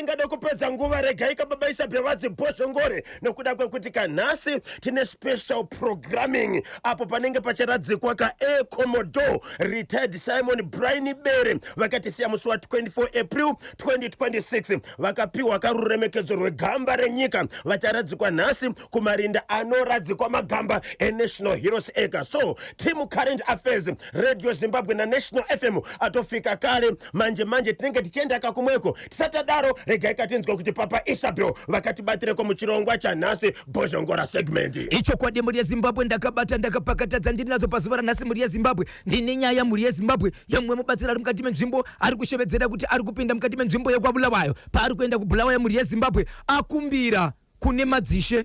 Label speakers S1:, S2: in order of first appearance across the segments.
S1: Ndingade kupedza nguva, regai kababa Isabel vadzibhozhongore nokuda kwekuti kanhasi tine special programming apo panenge pacharadzikwa kaAir Commodore retired Simon Brian Bere vakatisiya musi wa24 April 2026, vakapiwa karuremekedzo rwegamba renyika. Vacharadzikwa nhasi kumarinda anoradzikwa magamba eNational Heroes Acre. So team Current Affairs, Radio Zimbabwe naNational FM atofika kare. Manje manje tinenge tichienda kakumweko. Tisatadaro, regai katinzwa kuti Papa Isabel vakatibatireko muchirongwa chanhasi, Bhozhongora segment.
S2: Ichokwadi, mhuri yeZimbabwe, ndakabata ndakapakatadza ndiri nadzo pazuva ranhasi. Mhuri yeZimbabwe, ndine nyaya, mhuri yeZimbabwe, yemumwe mubatsiri ari mukati menzvimbo ari kushevedzera kuti ari kupinda mukati menzvimbo yekwaBulawayo. Paari kuenda kuBulawayo, mhuri yeZimbabwe, akumbira kune madzishe.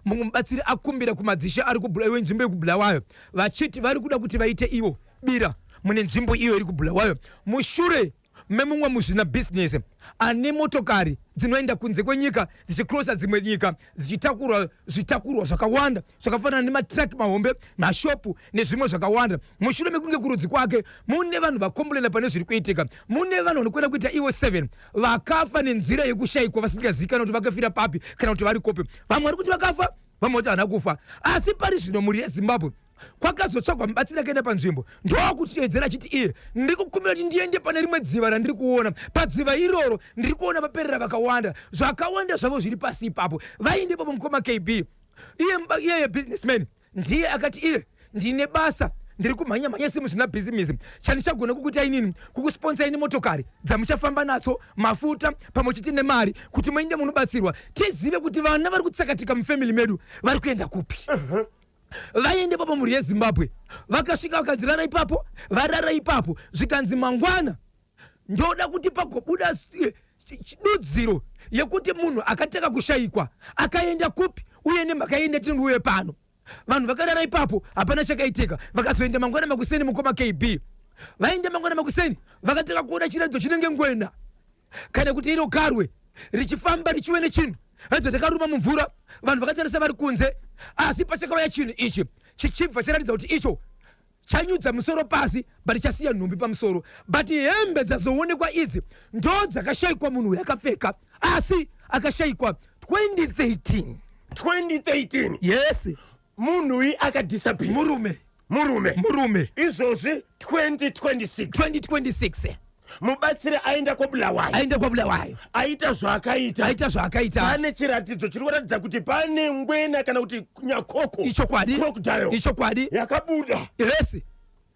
S2: Mumwe mubatsiri akumbira kumadzishe ari wenzvimbo yekuBulawayo vachiti vari kuda kuti vaite ivo bira mune nzvimbo iyo iri kuBulawayo, mushure memumwe muzvina bhizinesi ane motokari dzinoenda kunze kwenyika dzichikrosa dzimwe nyika dzichitakurwa zvitakurwa zvakawanda zvakafanana nematraki mahombe, mashopu nezvimwe zvakawanda. Mushure mekunge kurudzi kwake mune vanhu vakomburena pane zviri kuitika, mune vanhu vanokwenda kuita ivo 7 vakafa nenzira yekushayikwa, vasingazivikanwa kuti vakafira papi kana kuti vari kopi. Vamwe vari kuti vakafa, vamwe vati havana kufa. Asi pari zvino, mhuri yeZimbabwe, kwakazotsvagwa mubatsiri akaenda panzvimbo ndokuteedzera achiti iye, "Ndiri kukumbira kuti ndiende pane rimwe dziva randiri kuona. Padziva iroro ndiri kuona vaperera vakawanda, zvakawanda zvavo zviri pasi ipapo." Vaende ipapo, mukoma KB, iye iyeye businessman ndiye akati iye, "Ndine basa, ndiri kumhanya mhanya semuzvina bhizimisi. Chandichagona kukuita inini kukusponsai nemotokari dzamuchafamba nadzo, mafuta pamwe chete nemari kuti muende munobatsirwa, tizive kuti vana vari kutsakatika mufamily medu vari kuenda kupi." Vaende ipapo, mhuri yeZimbabwe, vakasvika vakanzi rara ipapo. Varara ipapo, zvikanzi mangwana ndoda kuti pagobuda dudziro yekuti munhu akatanga kushayikwa akaenda kupi uye nemhaka yei tinouye pano. Vanhu vakarara ipapo, hapana chakaitika. Vakazoenda mangwana makuseni, mukoma KB, vaenda mangwana makuseni vakatanga kuona chiratidzo chinenge ngwena kana kuti iro garwe richifamba richive nechinhu radzo takaruma mumvura. Vanhu vakatarisa vari kunze, asi pachakauya chinhu ichi chichibva charatidza kuti icho chanyudza musoro pasi, but chasiya nhumbi pamusoro, but hembe dzazoonekwa idzi ndo dzakashayikwa munhu uyu akapfeka, asi akashayikwa 2013.
S1: 2013?
S2: Yes.
S1: Munhu uyu akadisappear?
S2: Murume.
S1: Murume?
S2: Murume.
S1: Izvozvi 2026?
S2: 2026.
S1: Mubatsiri aenda kwaBulawayo.
S2: Aenda kwaBulawayo.
S1: Aita zvaakaita.
S2: Aita zvaakaita.
S1: Pane chiratidzo chiri kuratidza kuti pane ngwena kana kuti nyakoko.
S2: Ichokwadi.
S1: Crocodile.
S2: Ichokwadi.
S1: Yakabuda.
S2: Yes,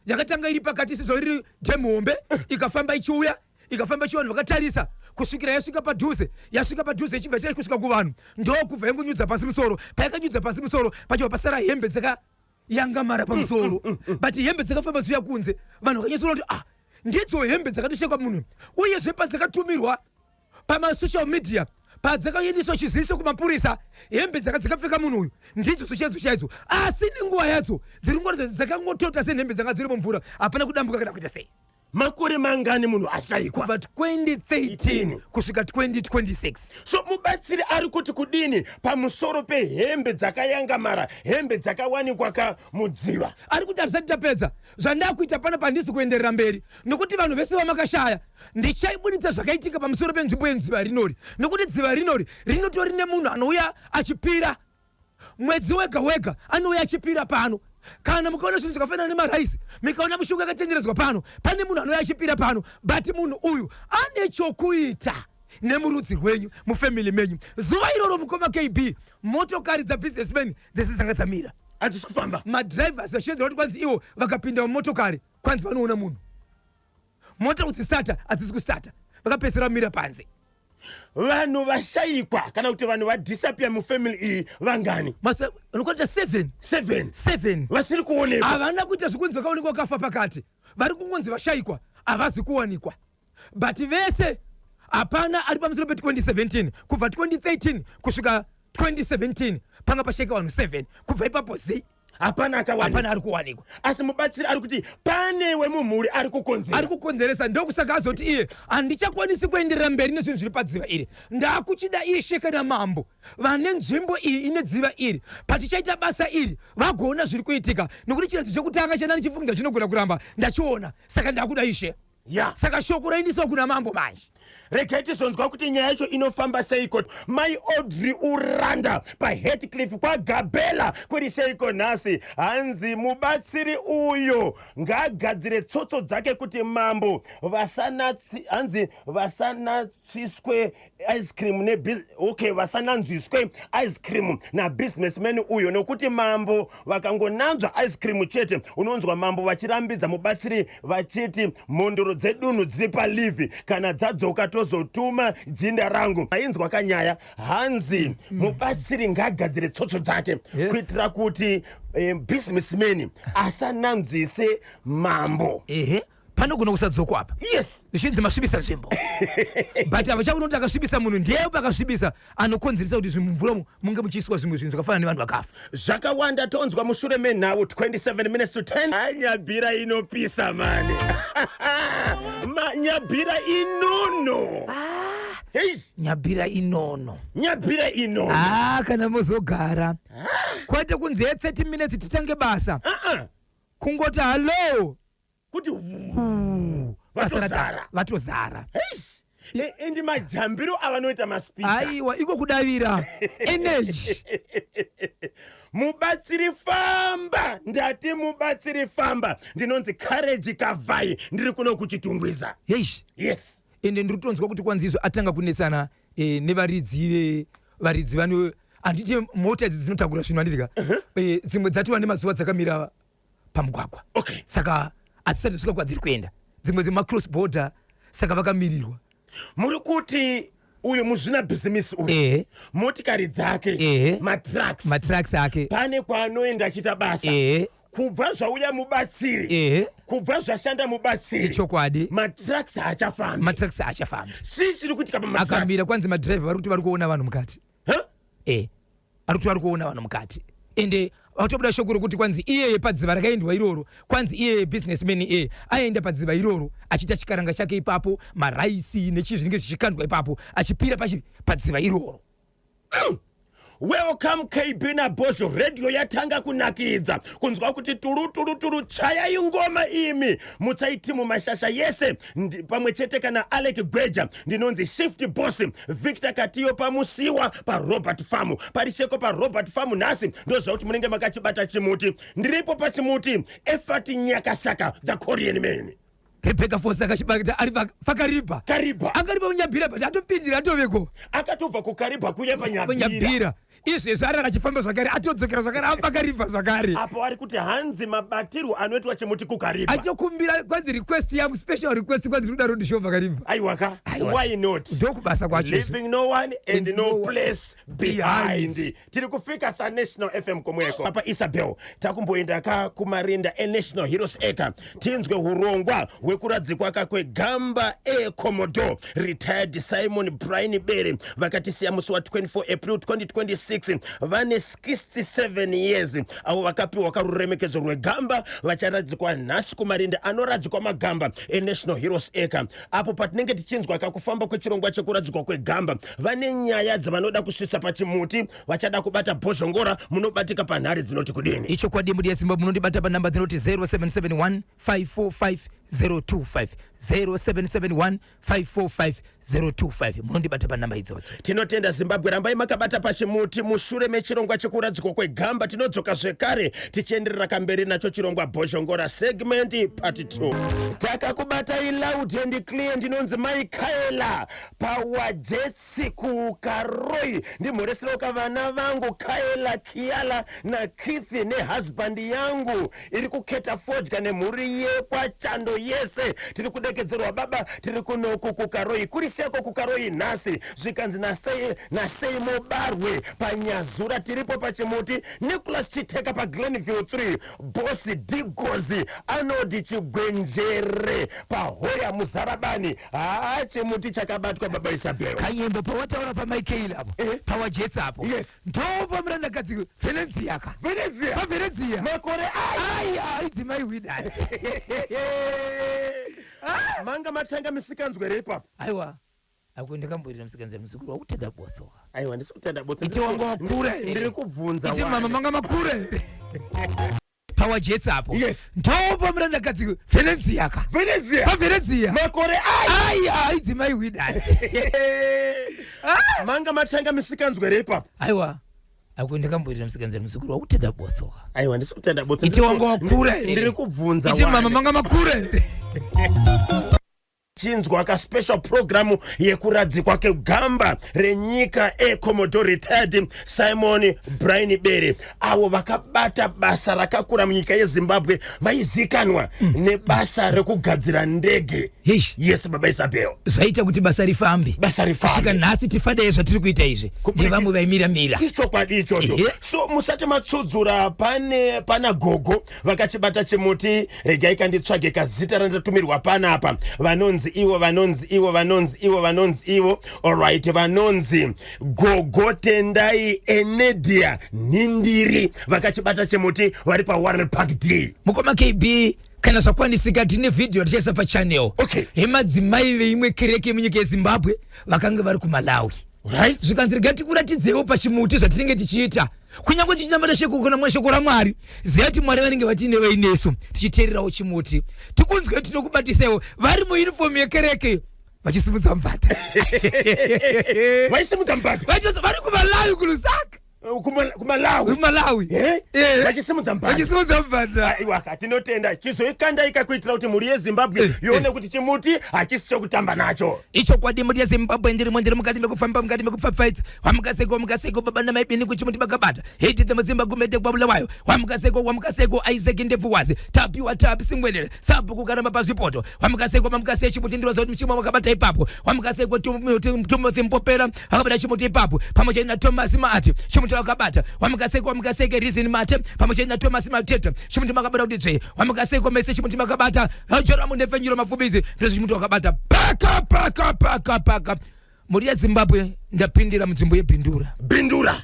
S2: yakatanga iri pakati sezvo riri dhemu hombe, ikafamba ichiuya, ikafamba ichiuya, vanhu vakatarisa kusvikira yasvika padhuze. Yasvika padhuze ichibva chai kusvika kuvanhu, ndokubva yangonyudza pasi musoro. Payakanyudza pasi musoro, pachibva pasara hembe dzakayangamara pamusoro, but hembe dzakafamba ziuya kunze. Vanhu vakanyatsoona kuti ah, ndidzo hembe dzakatoshekwa munhu. Uyezve padzakatumirwa pamasocial media, padzakaendeswa chiziviso kumapurisa, hembe dzaka dzakapfeka munhu uyu ndidzo chaidzo chaidzo, asi nenguva yadzo dziri nguva dzakangotota senhembe dzanga dziri mumvura, hapana kudambuka kana kuita sei.
S1: Makore mangani munhu ashayikwa?
S2: Kubva 2013 kusvika 2026.
S1: So mubatsiri ari kuti kudini pamusoro pehembe dzakayangamara, hembe dzakawanikwa ka mudziva?
S2: Ari kuti hatisati tapedza zvandakuita pano, pandisi kuenderera mberi nokuti vanhu vese vamakashaya ndichaibuditsa zvakaitika pamusoro penzvimbo yedziva rinori, nokuti dziva rinori rinotori nemunhu anouya achipira mwedzi wega wega, anouya achipira pano. Kana mukaona zvinhu zvakafanana nemaraisi, mukaona mushonga yakatenderedzwa pano, pane munhu anouya achipira pano, but munhu uyu ane chokuita nemurudzi rwenyu, mufamily menyu. Zuva iroro, mukoma KB, motokari dzabusinessman dzese dzanga dzamira.
S1: Hadzisi kufamba.
S2: Madrivers vachiedzera kuti kwanzi ivo vakapinda mumotokari kwanzi vanoona munhu, mota kudzistarta hadzisi kustarta, vakapedzisira vamira panze.
S1: Vanhu vashayikwa kana kuti vanhu vadisappear mufamily iyi vangani?
S2: Vanokuita 7.
S1: 7?
S2: 7.
S1: Vasiri kuonekwa.
S2: Havana kuita zvekunzi vakaonekwa vakafa pakati, vari kungonzi vashayikwa, havazi kuwanikwa, but vese hapana ari pamusoro pe2017. Kubva 2013 kusvika 2017 panga pashayika vanhu 7. Kubva ipapo zi.
S1: Hapana akawanikwa.
S2: Hapana ari kuwanikwa.
S1: Asi mubatsiri ari kuti pane wemumhuri ari kukonzera.
S2: Ari kukonzeresa. Ndokusaka azoti iye, "Handichakwanisi kuenderera mberi nezvinhu zviri padziva iri. Ndakuchida ishe kana mambo vane nzvimbo iyi ine dziva iri, patichaita basa iri vagoona zviri kuitika, nokuti chiratidzo chekutanga chandani chifunga chinogona kuramba ndachiona, saka ndakuda ishe." Saka shoko raindiswa kuna mambo manje.
S1: Regai tizonzwa kuti nyaya yacho inofamba seiko. Mai Audrey Uranda paHatcliffe kwaGabela kuri seiko nhasi? Hanzi mubatsiri uyo ngaagadzire tsotso dzake kuti mambo vasanatsi hanzi vasanatsiswe ice cream ne okay vasananzwiswe ice cream nabusinessman uyo, nokuti mambo vakangonanzva ice cream chete unonzwa mambo vachirambidza mubatsiri vachiti mhondoro dzedunhu dziri palive, kana dzadzoka tozotuma jinda rangu. Ainzwa kanyaya hanzi mubatsiri ngaagadzire tsotso dzake kuitira kuti businessman asananzvise mambo.
S2: Ehe, panogona kusadzokwa apa. Zvichinzi masvibisa nzvimbo, but havachaona kuti akasvibisa munhu ndiye akasvibisa anokonzeresa kuti zvimumvura munge muchiiswa zvimwe zvinhu zvakafanana nevanhu vakafa.
S1: Zvakawanda tonzwa mushure menhau. 27 minutes to 10. Anyabhira inopisa mani. Nyabhira inono.
S2: Hey, Nyabhira inono.
S1: Nyabhira inono.
S2: Ah, kana mozogara kwete kunzi 30 minutes titange basa. Kungoti hallo.
S1: Kuti
S2: Basa vatozara. Vatozara.
S1: Heish. Endi majambiro avanoita maspika.
S2: Aiwa, iko kudavira energy.
S1: Mubatsiri famba, ndati mubatsiri famba. Ndinonzi Courage Kavhai, ndiri kuno kuChitungwiza.
S2: Heish.
S1: Yes.
S2: Ende ndiri kutonzwa kuti kwanzi izvo atanga kunetsana nevaridzi varidzi vano, handiti mota idzi dzinotakura zvinhu, handiti ka? Dzimwe dzatova nemazuva dzakamira pamugwagwa. Saka hadzisati dzasvika kwadziri kuenda, dzimwe dzemacross border, saka vakamirirwa.
S1: Muri kuti uyu muzvina bhizimisi uyu, motikari dzake, matrucks,
S2: matrucks ake,
S1: pane kwaanoenda achiita basa. Kubva zvauya mubatsiri, kubva zvashanda mubatsiri,
S2: ichokwadi,
S1: matrucks haachafambi.
S2: Matrucks haachafambi.
S1: Chii chiri kuitika pamatrucks?
S2: Akamira, kwanzi madhiraivha vari kuti vari kuona vanhu mukati.
S1: Huh?
S2: Ari kuti vari kuona vanhu mukati, ende vatobuda shoko rokuti kwanzi iyeye padziva rakaendwa iroro, kwanzi iyeye businessman iyeye aenda padziva iroro achiita chikaranga chake ipapo, maraisi nechii zvinenge zvichikandwa ipapo, achipira padziva iroro.
S1: Welcome KB naBhozho. Radio yatanga kunakidza kunzwa kuti turu turu turu. Chayai ngoma imi, mutsai timu mashasha yese pamwe chete kana Alec Gweja. Ndinonzi Shift Boss Victor Katiyo pamusiwa paRobert Farm. Pariseko paRobert Farm nhasi, ndoziva kuti munenge makachibata chimuti. Ndiripo pachimuti. Efati Nyakasaka, the Korean man.
S2: Rebecca Fos akachibata ari paKariba.
S1: Kariba.
S2: Angari paNyabhira, but atopindira, atoveko.
S1: Akatobva kuKariba kuya paNyabhira.
S2: Nyabhira izvezvi arara achifamba zvakare, atodzokera zvakare apaKariba zvakare.
S1: Apo ari kuti hanzi mabatirwo anoitwa chimuti kuKariba.
S2: Achitokumbira, kwanzi request yangu, special request, kwanzi ndikuda road show paKariba.
S1: Aiwaka.
S2: Aiwa.
S1: Why not?
S2: Ndokubasa kwacho izvo.
S1: Leaving no one and
S2: And
S1: no
S2: no one
S1: place behind. Tiri kufika saNational FM komweko. Papa Isabel, takumboenda ka kumarinda eNational Heroes Acre, tinzwe urongwa hwekuradzikwa ka kwegamba Air Commodore retired Simon Brian Bere, vakatisiya musi wa24 April 2026 vane 67 years, avo vakapiwa karuremekedzo rwegamba, vacharadzikwa nhasi kumarinda anoradzikwa magamba eNational Heroes Acre. Apo patinenge tichinzwa kakufamba kwechirongwa chekuradzikwa kwegamba, vane nyaya dzavanoda kusvitsa pachimuti, vachada kubata Bhozhongora, munobatika panhare dzinoti kudini?
S2: Ichokwadi, mudi yeZimbabwe, munondibata panhamba dzinoti 0771 545 025, 0771 545 025. Munondibata panhamba idzodzo.
S1: Tinotenda Zimbabwe, rambai makabata pachimuti. Mushure mechirongwa chekuradzikwa kwegamba tinodzoka zvekare tichienderera kamberi nacho chirongwa Bhozhongora segment part 2. Takakubatai loud and clear. Ndinonzi Maikaela pawajetsi kuKaroi. Ndimhoreserawo vana vangu Kaela, Kiala naKithi, nehusband yangu iri kuketa fodya, nemhuri yekwaChando yese. Tiri kudekedzerwa baba, tiri kunoku kuKaroi. Kuri seko kuKaroi nhasi? Zvikanzi nasei nasei mobarwe panyazura. Tiripo pachimuti. Nicholas Chiteka paGlenville 3, Bosi Digozi anodi Chigwenjere paHoya Muzarabani. Haa, chimuti chakabatwa, baba Isabel.
S2: Kanyembo pawataura pamichael apo, pawajetsa apo, ndo pamurandakadzi Venezia ka.
S1: Venezia.
S2: PaVenezia.
S1: Makore aya.
S2: Aya aidzimai widai.
S1: Manga matanga misikanzwere ipapo?
S2: Aiwa, ako ndakamboitira musikanzwere, muzukuru wakutenda botsoka.
S1: Aiwa, ndisi kutenda botso.
S2: Ite wanga wakura here?
S1: Ndiri kubvunza.
S2: Ite mama
S1: wani.
S2: Manga makura here? Pawajets apo.
S1: Yes.
S2: Ndopo murandakadzi Venezia ka.
S1: Venezia.
S2: PaVenezia.
S1: Makore aya.
S2: Aya aidzimai widasi.
S1: Ah! Manga matanga misikanzwa here ipapo?
S2: Aiwa. Ako ndakamboita misikanzwa muzukuru wakutenda botso.
S1: Aiwa ndisi kutenda botso.
S2: Iti wanga wakura here?
S1: Ndiri kubvunza.
S2: Iti mama manga makura here?
S1: Chinzwa ka special program yekuradzikwa kegamba renyika ecommodore retired Simon Brian Bere avo vakabata basa rakakura munyika yeZimbabwe vaizikanwa nebasa rekugadzira ndege.
S2: Eish.
S1: Yes baba Isabel.
S2: Zvaita kuti basa rifambe.
S1: Basa rifambe.
S2: Kusvika nhasi tifadeye zvatiri kuita izvi. Nevamwe vaimira mira.
S1: Ichokwadi ichocho.
S2: Ehe.
S1: So musati matsudzura pane pana gogo vakachibata chimuti regai kanditsvage kazita randatumirwa panapa vanonzi ivo vanonzi ivo vanonzi ivo vanonzi ivo alright vanonzi gogo tendai enedia nhindiri vakachibata chimuti vari pawarren park d.
S2: Mukoma KB kana zvakwanisika tine vhidhiyo ratichaisa pachannel
S1: Okay.
S2: yemadzimai veimwe kereke yemunyika yeZimbabwe vakange vari kuMalawi.
S1: Right.
S2: Zvikanzi regai tikuratidzewo pachimuti zvatinenge tichiita kunyange tichinamata shoko kana mwa shoko raMwari ziva kuti Mwari vanenge vatiine vainesu tichiteererawo chimuti tikunzwe tinokubatisaiwo vari muunifomu yekereke vachisimudza mubhadha.
S1: Vaisimudza mubhadha.
S2: Vachitosa vari kuMalawi kuLusaka.
S1: Kumalawi.
S2: Kumalawi.
S1: Eh?
S2: Eh.
S1: Vachisimudza mubhadha.
S2: Vachisimudza mubhadha.
S1: Aiwa ka tinotenda chizoikandaika kuitira kuti mhuri yeZimbabwe ione kuti chimuti hachisi chekutamba nacho.
S2: Ichokwadi mhuri yeZimbabwe ndirimo ndiri mukati mekufamba mukati mekupfapfaidza wamukaseko wamukaseko baba namai bini kuchimuti vakabata hiti the muzimba gumete kwaBulawayo wamukaseko wamukaseko Isaac Ndevuwazi tapiwa tapi singwendere sabhuku karamba pazvipoto wamukaseko mamukase chimuti ndiroza kuti muchimwa wakabata ipapo wamukaseko Timothy Mpopera akabata chimuti ipapo pamwe chete naThomas Maati chimuti wakabata wamukaseko wamukaseke Reason Mate pamwe chete naThomas Mateta chimuti makabata kuti dzvee wamukaseko mese chimuti makabata Joramu Nefenyuro Mafubizi ndozvo chimuti wakabata paka paka paka paka. Mhuri yeZimbabwe ndapindira munzvimbo yeBindura.
S1: Bindura.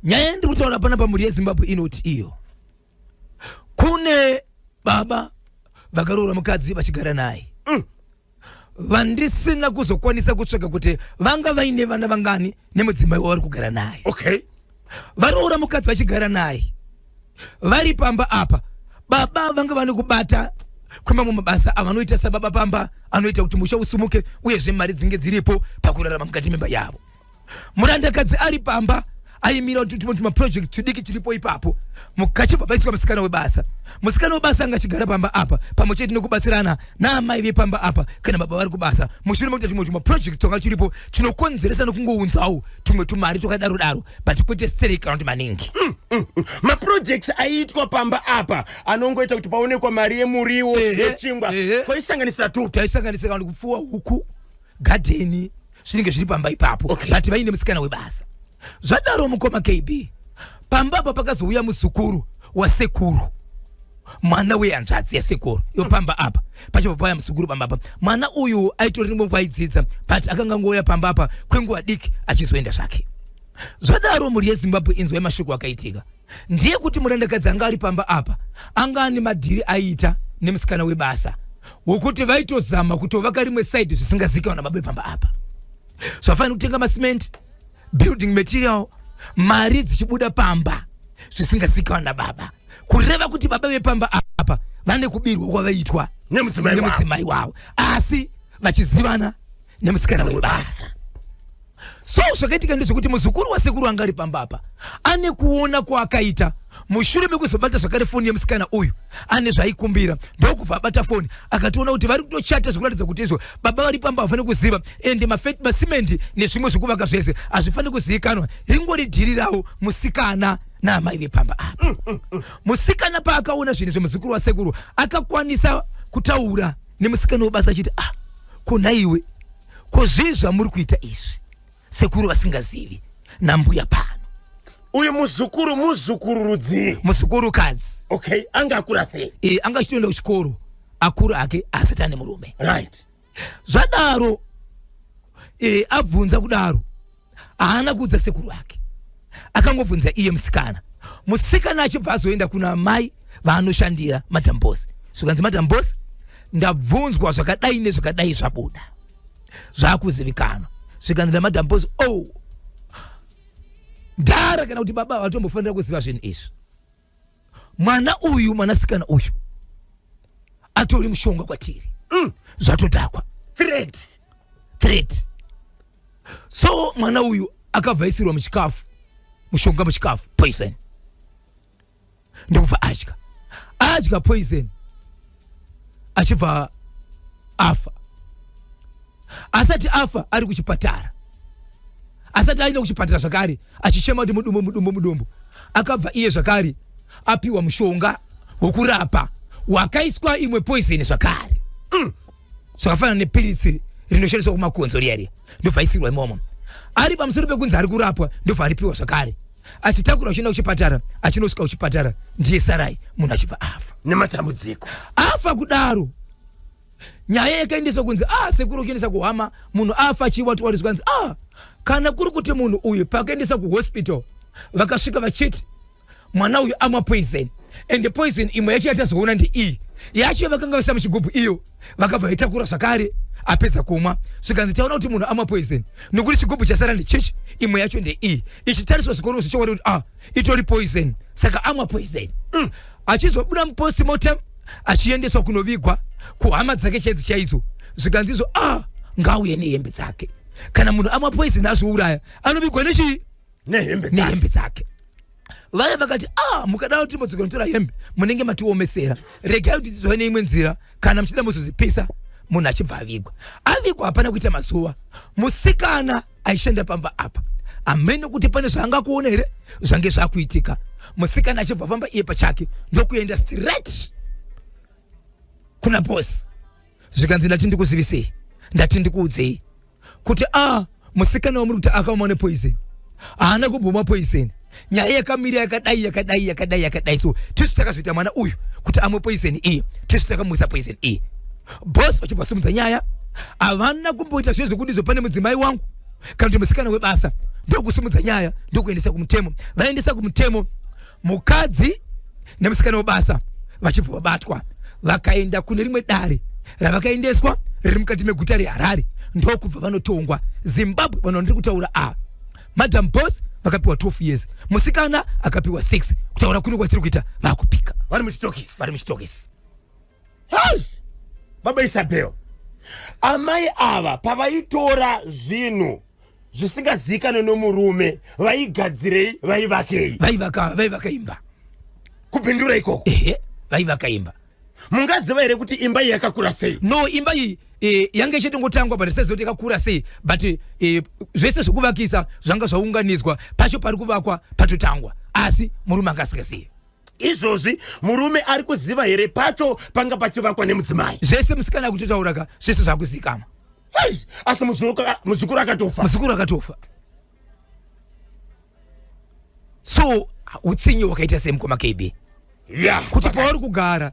S2: Nyaya yandiri kutaura panapa mhuri yeZimbabwe inoti iyo kune baba vakaroora mukadzi vachigara naye vandisina kuzokwanisa kutsvaga kuti vanga vaine vana vangani nemudzimai wavari kugara naye.
S1: Okay.
S2: Varoora mukadzi vachigara naye vari pamba apa baba vanga vane kubata kwemamwe mabasa avanoita sababa pamba anoita kuti musha usumuke uyezve mari dzinge dziripo pakurarama mukati memba yavo. Murandakadzi ari pamba aimira kuti tumwe tumaproject tudiki turipo ipapo mukachibva paiswa musikana webasa. Musikana webasa anga achigara pamba apa pamwe chete nekubatsirana naamai vepamba apa kana baba vari kubasa mushure mekuita tumwe tumaproject twanga turipo chinokonzeresa nekungounzawo tumwe tumari twakadaro daro but kwete stereki kana kuti maningi.
S1: Maprojects aiitwa pamba apa anongoita kuti paonekwa mari yemuriwo yechingwa kwaisanganisira tupi.
S2: Taisanganisira kana kupfuwa huku gadheni zvinenge zviri pamba ipapo.
S1: Okay.
S2: But vaine musikana webasa. Zvadaro mukoma KB pamba apa pakazouya muzukuru wasekuru mwana wehanzvadzi yasekuru yo pamba apa pachibva pauya muzukuru pamba apa. Mwana uyu aitori nemwe kwaidzidza but akanga angouya pamba apa kwenguva diki achizoenda zvake. Zvadaro mhuri yeZimbabwe inzwai mashoko akaitika. Ndiye kuti murandakadzi anga ari pamba apa anga ane madhiri aiita nemusikana webasa wokuti vaitozama kutovaka rimwe side zvisingazikanwa nababa vepamba apa. Zvafanira kutenga macement, building material, mari dzichibuda pamba zvisingazikanwa nababa. Kureva kuti baba vepamba apa vane kubirwa kwavaitwa
S1: Nemudzimai wavo.
S2: nemudzimai wavo asi vachizivana nemusikana webasa. So zvakaitika ndezvekuti muzukuru wasekuru anga ari pamba apa ane kuona kwaakaita mushure mekuzobata zvakare foni yemusikana uyu ane zvaikumbira ndokubva abata foni akatoona kuti vari kutochata zvekuratidza kuti izvo baba vari pamba havafaniri kuziva ende masimendi nezvimwe zvekuvaka zvese hazvifaniri kuzivikanwa ringori dhiri ravo musikana naamai vepamba apa. Musikana paakaona zvinhu zvemuzukuru wasekuru akakwanisa kutaura nemusikana webasa achiti ko nhaiwe ko zvii zvamuri kuita izvi sekuru vasingazivi nambuya pano.
S1: Uyu muzukuru muzukuru rudzii?
S2: Muzukurukadzi.
S1: Okay, anga akura sei?
S2: Anga achitoenda kuchikoro akura ake asati ane murume.
S1: Right.
S2: Zvadaro abvunza kudaro haana kuudza sekuru ake akangobvunza iye musikana. Musikana achibva azoenda kuna mai vaanoshandira Madam Boss. Zvikanzi Madam Boss ndabvunzwa zvakadai nezvakadai zvabuda zvakuzivikanwa. Zvikanzi naMadam Boss oh dhara kana kuti baba vatombofanira kuziva zvinhu izvi. Mwana uyu, mwanasikana uyu atori mushonga kwatiri. Zvatodhakwa.
S1: Threat.
S2: Threat. So mwana uyu akabva aisirwa muchikafu, mushonga muchikafu, poison, ndokubva adya poison, achibva afa. Asati afa, ari kuchipatara, asati aenda kuchipatara zvakare, achichema kuti mudumbu, mudumbu, mudumbu, akabva iye zvakare apiwa mushonga wokurapa wakaiswa imwe poison zvakare. Zvakafanana nepiritsi rinoshandiswa kumakonzo riya riya, ndobva aisirwa imomo. Ari pamusoro pekunzi ari kurapwa, ndobva aripiwa zvakare, achitakura achienda kuchipatara. Achinosvika kuchipatara, ndiye sarai, munhu achibva afa.
S1: Nematambudziko.
S2: Afa kudaro, nyaya yakaendeswa kunzi, ah, sekuru, kuendesa kuhama, munhu afa achiwatiwariswa. Kunzi, ah, kana kuri kuti munhu uyu pakaendesa kuhospital vakasvika vachiti mwana uyu amwa poison, and poison imwe yacho yatazoona ndeiyi yacho yavakanga vaisa muchigubhu iyo, vakabva vaitakura zvakare apedza kumwa. Zvikanzi, taona kuti munhu amwa poison nokuti chigubhu chasara ndechichi, imwe yacho ndeiyi. Ichitariswa zvikoro zvechokwadi kuti, ah, itori poison, saka amwa poison. Achizobuda mupostmortem, achiendeswa kunovigwa kuhama dzake chaidzo chaidzo, zvikanzizo, ah, ngauye nehembe dzake. Kana munhu amwa poison azviuraya, anovigwa nechii?
S1: Nehembe dzake.
S2: Nehembe dzake. Vaya vakati, ah, mukadaro timbodzokera notora hembe, munenge matiomesera. Regai kuti tizove neimwe nzira, kana muchida muzodzipisa. Munhu achibva avigwa. Avigwa, hapana kuita mazuva, musikana aishanda pamba apa, hamene kuti pane zvaangakuona here zvange zvakuitika, musikana achibva famba iye pachake, ndokuenda straight kuna bosi. Zvikanzi, ndati ndikuzivisei, ndati ndikuudzei kuti, a, musikana wamuri kuti akaoma nepoison haana kumbomwa poison. Nyaya yakamira yakadai, yakadai, yakadai, yakadai. So tisu takazoita mwana uyu kuti amwe poison iyi, tisu takamuisa poison iyi. Boss vachibva simudza nyaya. Havana kumboita zviye zvekuti zo pane mudzimai wangu kana kuti musikana webasa. Ndokusimudza nyaya, ndokuendesa kumutemo. Vaendesa kumutemo, mukadzi nemusikana webasa vachibva vabatwa, vakaenda kune rimwe dare ravakaendeswa riri mukati meguta reHarare, ndokubva vanotongwa. Zimbabwe, vanhu vandiri kutaura a Madam Boss vakapiwa 12 years, musikana akapiwa 6. Kutaura kuno kwatiri kuita, vakupika.
S1: Vari muchitokisi.
S2: Vari muchitokisi.
S1: Yes! Baba Isabel, amai ava pavaitora zvinhu zvisingazivikanwe nomurume, vaigadzirei? Vaivakei?
S2: Vaivaka imba.
S1: Kupindura ikoko?
S2: Ehe, vaivaka imba.
S1: Mungaziva here kuti imba iyi yakakura sei?
S2: No, imba iyi yange ichitongotangwa, but tisaziva kuti yakakura sei, but zvese zvekuvakisa zvanga zvaunganidzwa, pacho pari kuvakwa patotangwa, asi murume anga asingazivi.
S1: Izvozvi murume ari kuziva here pacho panga pachivakwa nemudzimai?
S2: Zvese musikana akutotauraka, zvese zvakuzikanwa.
S1: Eish, asi muzukuru akatofa.
S2: Muzukuru akatofa. So utsinye hwakaita sei, mukoma KB? Kuti pauri kugara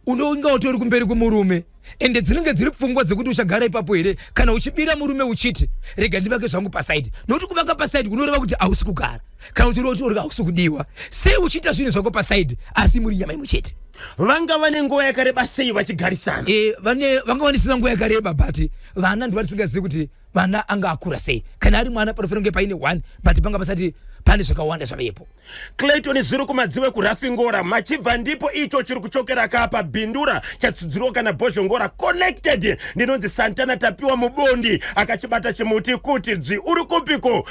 S2: unonga utori kumberi kwemurume, ende dzinenge dziri pfungwa dzekuti uchagara ipapo here kana uchibira murume uchiti, rega ndivake zvangu paside? Nokuti kuvaka paside kunoreva kuti hausi kugara, kana kuti ureva kuti uri hausi kudiwa. Sei uchiita zvinhu zvako paside asi muri nyama imwe chete?
S1: Vanga vane nguva yakareba sei vachigarisana?
S2: E, vane vanga vanisina nguva yakareba, but vana ndiva tisingazivi kuti vana anga akura sei. Kana ari mwana, panofanira kunge paine one, but panga pasati pane zvakawanda zvavepo.
S1: Clayton Zuru kumadziwe kuRafingora machibva, ndipo icho chiri kuchokera kapa Bindura chatsudzirwa kana Bhozhongora connected. Ndinonzi Santana Tapiwa Mubondi, akachibata chimuti kuti dzvi. Uri kupiko,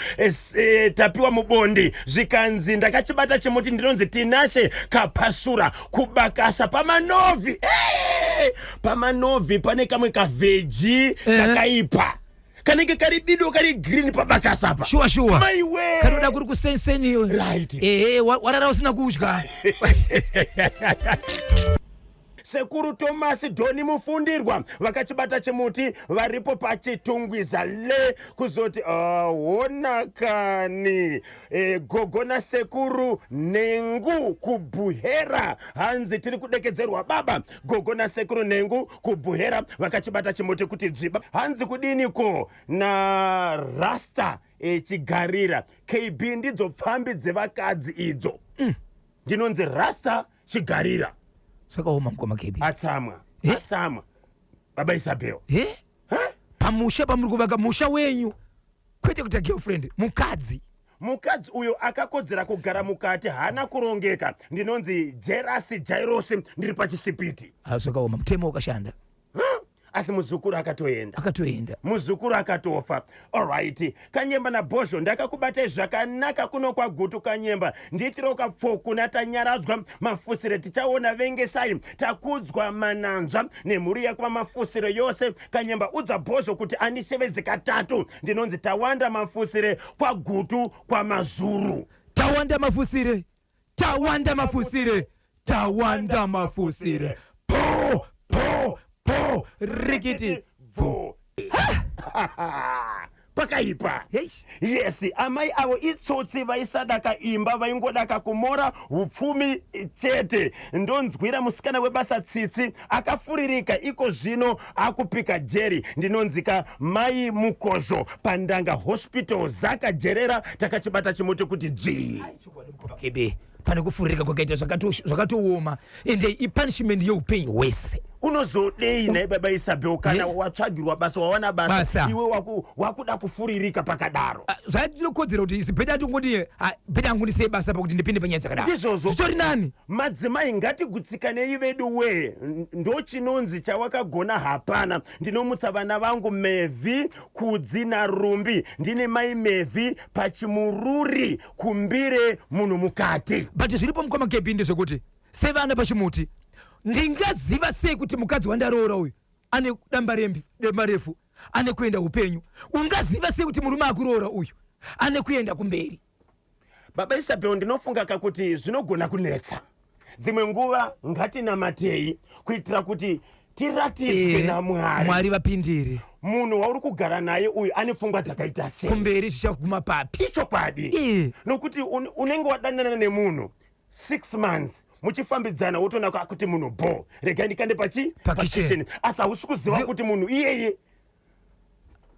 S1: Tapiwa Mubondi? Zvikanzi, ndakachibata chimuti. Ndinonzi Tinashe Kapasura kubakasa paManovhi. Hey! PaManovhi pane kamwe kaveggie kakaipa kanenge kari bido, kari green, pabakasa pa.
S2: Shuwa shuwa.
S1: Maiwe.
S2: Kanoda kuri kusenseni. Ehe, warara usina kudya.
S1: Sekuru Thomas Doni Mufundirwa vakachibata chimuti, varipo paChitungwiza le. Kuzoti hona kani, gogo nasekuru Nengu kuBuhera, hanzi tiri kudekedzerwa baba. Gogo nasekuru Nengu kuBuhera vakachibata chimuti kuti dzviba. Hanzi kudiniko naRasta Chigarira? KB, ndidzo pfambi dzevakadzi idzo. Ndinonzi Rasta Chigarira.
S2: Zvakaoma, mukoma KB.
S1: Atsamwa.
S2: Eh?
S1: Atsamwa baba Isabel.
S2: Pamusha pamuri kuvaka, musha wenyu, kwete kuita girlfriend, mukadzi.
S1: Mukadzi uyo akakodzera kugara mukati haana kurongeka. Ndinonzi Jerasi Jairosi, ndiri pachisipiti.
S2: Ah, zvakaoma, mutemo wakashanda.
S1: Asi muzukuru akatoenda.
S2: Akatoenda.
S1: Muzukuru akatofa. Alright, Kanyemba naBhozho, ndakakubatai zvakanaka kuno kwaGutu. Kanyemba, ndiitiro kapfoku natanyaradzwa Mafusire, tichaona vengesai takudzwa mananzva nemhuri yako Mafusire yose. Kanyemba, udza Bhozho kuti andishevedze katatu. Ndinonzi Tawanda Mafusire, kwaGutu kwaMazuru.
S2: Tawanda Mafusire, Tawanda Mafusire, Tawanda Mafusire, po po po, rikiti
S1: bvo. Pakaipa.
S2: Hey.
S1: Yes, amai avo itsotsi, vaisadaka imba, vaingodaka kumora upfumi chete. Ndonzwira musikana webasa tsitsi, akafuririka iko zvino akupika jeri. Ndinonzika Mai Mukozho, Pandanga Hospital, Zaka Jerera. Takachibata chimuti kuti dzvii.
S2: Kebe, pane kufuririka kwakaita zvakatooma, ende ipunishment yeupenyu hwese.
S1: Unozodei nhai baba Isabel, kana watsvagirwa basa, wawana basa,
S2: Basa.
S1: iwe wakuda kufuririka pakadaro?
S2: Ah, zvatinokodzera kuti isi better tingoti, ah, better angundisei basa pakuti ndipinde panyaya dzakadaro.
S1: Ndizvozvo.
S2: Zvitori nani.
S1: Madzimai, ngatigutsikanei vedu wee. Ndo chinonzi chawakagona hapana. Ndinomutsa vana vangu Mevhi, Kudzi naRumbi. Ndine Mai Mevhi pachimururi kumbire munhu mukati.
S2: But zviripo, mukoma Kebi, ndezvekuti sevana pachimuti, ndingaziva sei kuti mukadzi wandaroora uyu ane damba refu, ane kuenda upenyu? Ungaziva sei kuti murume akuroora uyu ane kuenda kumberi?
S1: Baba Isabel, ndinofunga kakuti zvinogona kunetsa dzimwe nguva. Ngatinamatei kuitira kuti tiratidzwe naMwari.
S2: Mwari vapindire.
S1: Munhu wauri kugara naye uyu ane pfungwa dzakaita sei?
S2: Kumberi zvichaguma papi?
S1: Ichokwadi. Nokuti unenge wadanana nemunhu 6 months, muchifambidzana, wotoona kuti munhu bo, regai ndikande pachi
S2: Pakitchen.
S1: pakitchen, asi hausi kuziva kuti munhu iyeye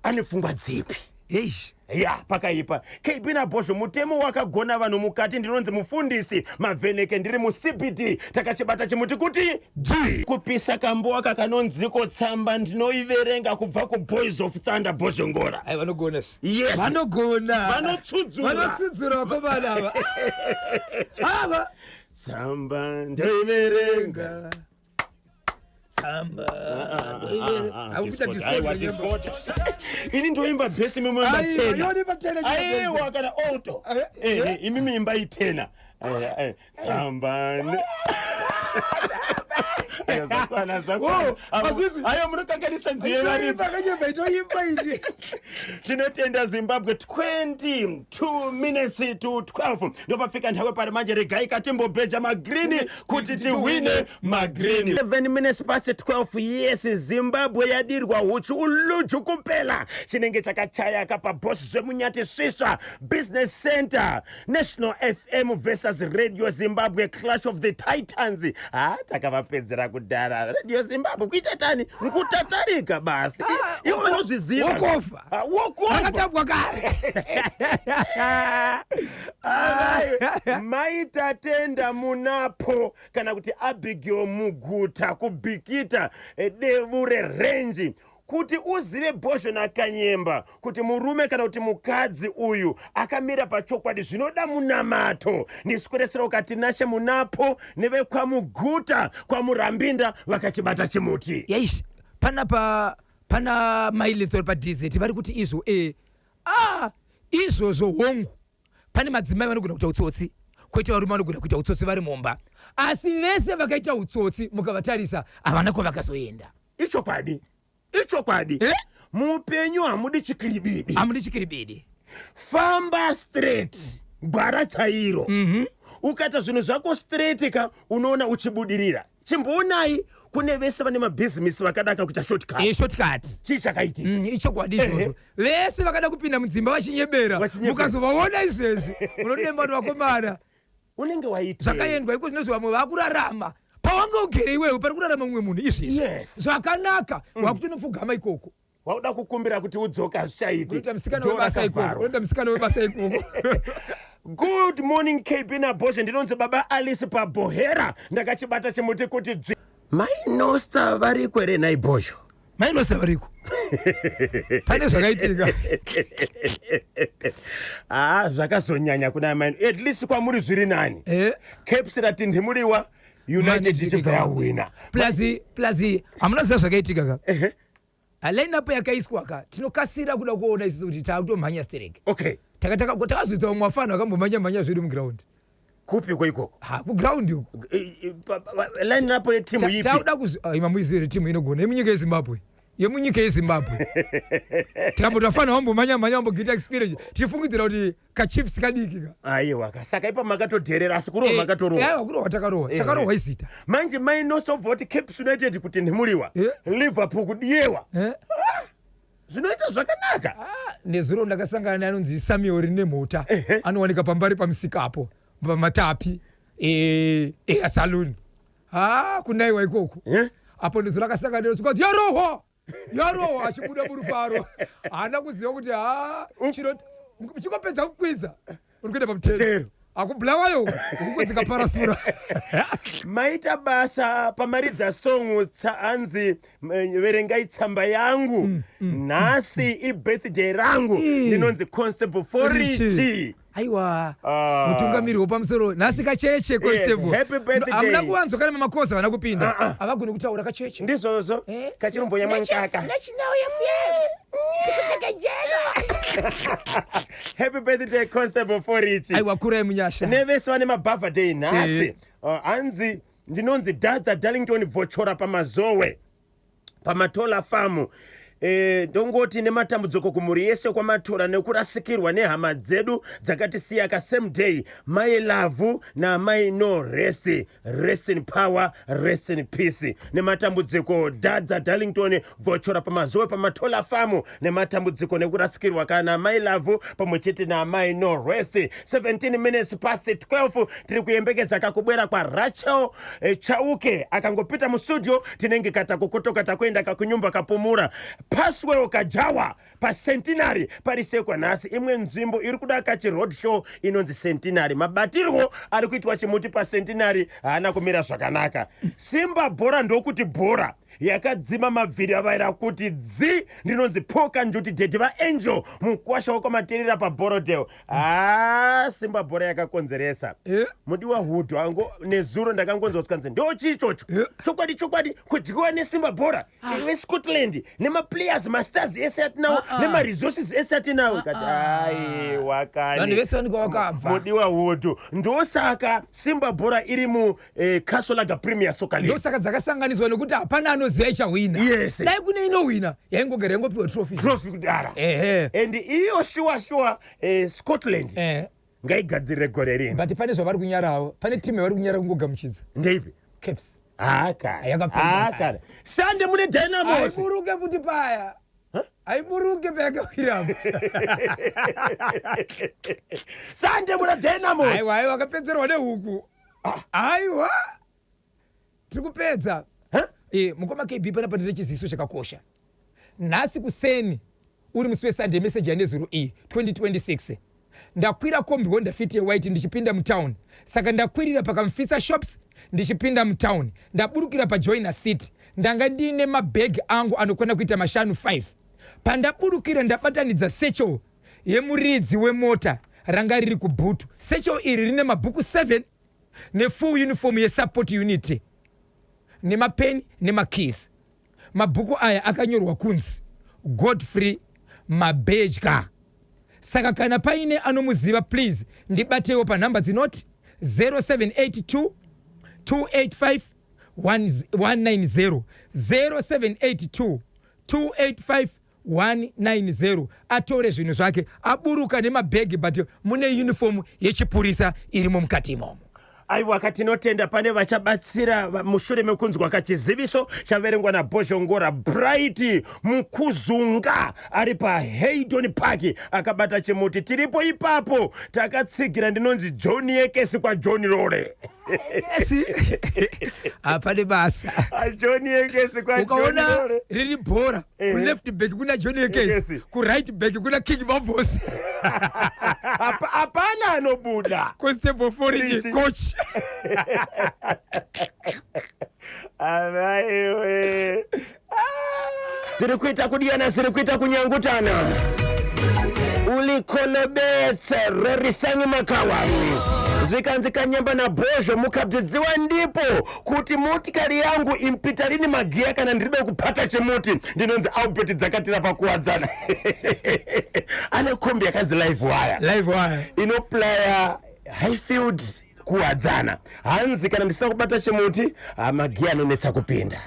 S1: ane pfungwa dzipi.
S2: Eish.
S1: Ya, pakaipa. KB naBhozho, mutemo wakagona vanhu mukati. Ndinonzi Mufundisi Mavheneke, ndiri muCBD. Takachibata chimuti kuti g kupisa kamboaka kanonziko. Tsamba ndinoiverenga kubva kuBoys of Thunder, Bhozhongora.
S2: Ai, vanogona.
S1: Yes.
S2: Vanogona.
S1: Vanotsudzura.
S2: Vanotsudzura vakomana ava ava.
S1: Tsamba ndoiverenga.
S2: Tsamba. Akuita
S1: Aiwa,
S2: disco.
S1: disco. Ini ndoimba bass, imimi moimba
S2: Aiwa,
S1: tenor.
S2: yonipa tenor.
S1: Aiwa, kana alto. Imimi imbai tenor. Tsamba Aiwa, zvakwana, zvakwana.
S2: Oh, hazvisi-
S1: Aiwa, munokanganisa nziyo yevaridzi.
S2: Kanyemba, itoimba ini.
S1: Tinotenda Zimbabwe. 22 minutes to 12, ndopafika nthawe pari manje. Regai katimbobheja magrini kuti tiwine magrini. 7 minutes past 12. Yes, Zimbabwe yadirwa huchi uluju kupela chinenge chakachayaka paBoss Zvemunyati Svisva Business Center, National FM versus Radio Zimbabwe, clash of the titans. Ha, takavapedzera kudhara Radio Zimbabwe. Kuita tani nkutatarika basi. Ivo vanozviziva.
S2: Wokofa.
S1: Ah, wokofa.
S2: Akatambwa kare.
S1: Ai, Maitatenda Munapo kana kuti Abigail Muguta kubhikita, Devure Renji. Kuti uzive, Bhozho naKanyemba, kuti murume kana kuti mukadzi uyu akamira pachokwadi, zvinoda munamato. Ndisweresera ukati Nashe Munapo nevekwaMuguta kwaMurambinda vakachibata chimuti.
S2: Yaish, panapa pana mailenzo vari paDZ vari kuti izvo ah, izvozvo hongu, pane madzimai vanogona kuita utsotsi, kwoita varume vanogona kuita utsotsi vari mumba, asi vese vakaita utsotsi mukavatarisa havana kwavakazoenda.
S1: Ichokwadi, ichokwadi.
S2: Eh?
S1: Muupenyu hamudi chikiribidi.
S2: Hamudi chikiribidi.
S1: Famba straight, gwara chairo. Ukaita zvinhu zvako straight ka, unoona uchibudirira. Chimboonai kune vese vane mabhizimisi vakadaka kuita shortcut.
S2: Shortcut.
S1: Chii chakaitika?
S2: Ichokwadi izvozvo. Vese vakada kupinda mudzimba vachinyebera,
S1: Vachinyebera.
S2: mukazovaona izvezvi munodemba kuti vakomana,
S1: Unenge waitei?
S2: Zvakaendwa iko zvinozvi, vamwe vakurarama pawanga ugere iwewe, pari kurarama mumwe munhu izvezvi zvakanaka, wakutonopfugama ikoko.
S1: Wauda kukumbira kuti udzoke, hazvichaiti.
S2: Unoita musikana
S1: Door
S2: webasa ikoko.
S1: rakavharwa.
S2: Unoita musikana webasa ikoko.
S1: Good morning, KB naBhozhe. Ndinonzi Baba Alice paBhohera. Ndakachibata chimuti kuti dzvi. Mai Nosta variko here nhai, Bhozho?
S2: Mainosa variko. Pane zvakaitika.
S1: Haa, zvakazonyanya kuna maino. At least kwamuri zviri nani. Caps ratindimuliwa, United ichibva yawina.
S2: Plus hamunoziva zvakaitika ka? Line up yakaiswa ka, tinokasira kuda kuona isusu kuti taakutomhanya stereki. Takazoita vamwe vafana vakambomhanya mhanya zvedu muground.
S1: Kupi ikoko?
S2: Ha, kuground uko.
S1: Line up yetimu ipi?
S2: Tauda imamuizive timu inogona yemunyika yeZimbabwe, yemunyika yeZimbabwe. Tikamboti vafana vambomhanya mhanya, vambogaita experience, tichifungidzira kuti kaChiefs kadiki ka.
S1: Aiwa ka, saka ipa makatodherera, asi kurohwa makatorohwa.
S2: Aiwa, kurohwa takarohwa. Chakarohwa izita.
S1: Manje mainosobva kuti Caps United kutindimuliwa, Liverpool kudiyewa, zvinoita zvakanaka.
S2: Ah, nezuro ndakasangana neanonzi Samuel Nemhota. Anowanika pambari pamusikapo pamatapi easaluni. Ha, kunaiwa ikoko. Apo nezuro akasangana nesvikati yarohwa, yarohwa, achibuda murufaro. Haana kuziva kuti ha, chino chingopedza kukwidza uri kuenda pamutero.
S1: Mutero.
S2: Akubulawayo ukukwedzeka parasura.
S1: Maita basa pamaridza song hanzi verengai tsamba yangu, nhasi ibirthday rangu. Ndinonzi Constable Forichi.
S2: Aiwa.
S1: Ah.
S2: Mutungamiri wepamusoro nhasi kacheche, constable.
S1: Happy birthday.
S2: Hamuna kuwanzwa kana mamakosa havana kupinda.
S1: Ah, ah.
S2: Havagoni kutaura kacheche.
S1: Ndizvozvo. Kachirombonya mwankaka. Happy birthday, Constable Forichi.
S2: Aiwa, kurai munyasha.
S1: Nevese vane mabirthday nhasi. Hanzi ndinonzi Dhadza Darlington Vochora pamazowe pamatola famu. Ndongoti nematambudziko kumhuri yese kwamatora nekurasikirwa nehama dzedu dzakatisiya ka same day, mai Lavhu namai No Rest. Rest in power, rest in peace. Nematambudziko, Dhadza Darlington Vochora pamazowe pamatola famu. Nematambudziko nekurasikirwa kana mai Lavhu pamwe chete namai No Rest. 17 minutes past 12, tiri kuyembekeza kakubwera kwaRachel Chauke. Akangopita mustudio tinenge katakukotoka takuenda kakunyumba kapumura. Paswell Kajawa paCentenary parisekwa nhasi. Imwe nzvimbo iri kuda kachi road show inonzi Centenary. Mabatirwo ari kuitwa chimuti paCentenary haana kumira zvakanaka. Simba bhora ndokuti bhora yakadzima mabviri avaira kuti dzi. Ndinonzi Poka Njuti, dhedhi vaAngel mukwasha wakwamatirira paBorodale. Ha, Simba bhora yakakonzeresa. Mudiwa hudhu ango nezuro ndakangonzwa kukanzi ndo chii chocho. Chokwadi chokwadi, kudyiwa neSimba bhora veScotland nemaplayers, mastars ese atinawo,
S2: Ah, ah.
S1: nemaresources ese atinawo, kati aiwa kani.
S2: Vanhu vese vanenge vakabva.
S1: Mudiwa hudhu, ndosaka Simba bhora iri mu Castle Lager Premier Soccer League.
S2: Ndosaka dzakasanganiswa, nekuti hapana anoziva ichahwina. Dai kune inohwina, yaingogara yangopiwa trophy.
S1: Trophy kudara. And iyo shuwa shuwa, Scotland ngaigadzirire gore rino.
S2: But pane zvavari kunyarawo, pane timu yavari kunyara kungogamuchidza.
S1: Ndeipi?
S2: Caps.
S1: Haka.
S2: Yakapinda.
S1: Haka, sande mune Dynamos.
S2: Aiburuke futi paya, aiburuke payakawirapo.
S1: Sande muna Dynamos.
S2: Aiwa, aiwa, akapedzerwa nehuku. Aiwa, tiri kupedza.
S1: Huh?
S2: Mukoma KB, panapa ndine chiziviso chakakosha. Nhasi kuseni, uri musi weSunday, meseji yanezuro iyi, 2026, ndakwira kombi Honda Fit yewhite ndichipinda mutown. Saka ndakwirira pakamfisa shops ndichipinda mutown, ndaburukira paJoina City. Ndanga ndiine mabhegi angu anokwana kuita mashanu, 5. Pandaburukira ndabatanidza satchel yemuridzi wemota ranga riri kuboot. Satchel iri rine mabhuku 7 nefull uniform yesupport unit nemapeni nemakeys. Mabhuku aya akanyorwa kunzi Godfrey Mabedya. Saka kana paine anomuziva, please ndibatewo panhamba dzinoti 0782 285 190, 0782 285 190. Atore zvinhu zvake, aburuka nemabhegi, but mune uniform yechipurisa irimo mukati imomo.
S1: Aiwa, katinotenda. Pane vachabatsira mushure mekunzwa kachiziviso chaverengwa naBhozhongora. Bright Mukuzunga ari paHaydon Park akabata chimuti. Tiripo ipapo takatsigira. Ndinonzi John Yekesi kwaJohn Rore.
S2: Yes, hapane basa.
S1: Ah, John Yekesi kwaJohn
S2: Ukaona
S1: Rore.
S2: riri bhora, kuleft back kuna John Ekes,
S1: Ekesi.
S2: kuright back kuna King Mabos.
S1: Hapana anobuda.
S2: Constable Forage.
S1: Richi.
S2: Coach.
S1: Amaiwe. Dziri kuita kudiyana, dziri kuita kunyangutana. Ulikolobetse rorisanyi makawa. Zvikanzi kanyamba nabhozho mukabvidziwa ndipo kuti motikari yangu impita rini magiya kana ndiribe kupata chimuti. Ndinonzi Albert Dzakatira paKuwadzana. Ane kombi yakanzi Live Wire.
S2: Live Wire.
S1: Inoplaya Highfield Kuwadzana. Hanzi kana ndisina kubata chimuti, magiya anonetsa kupinda.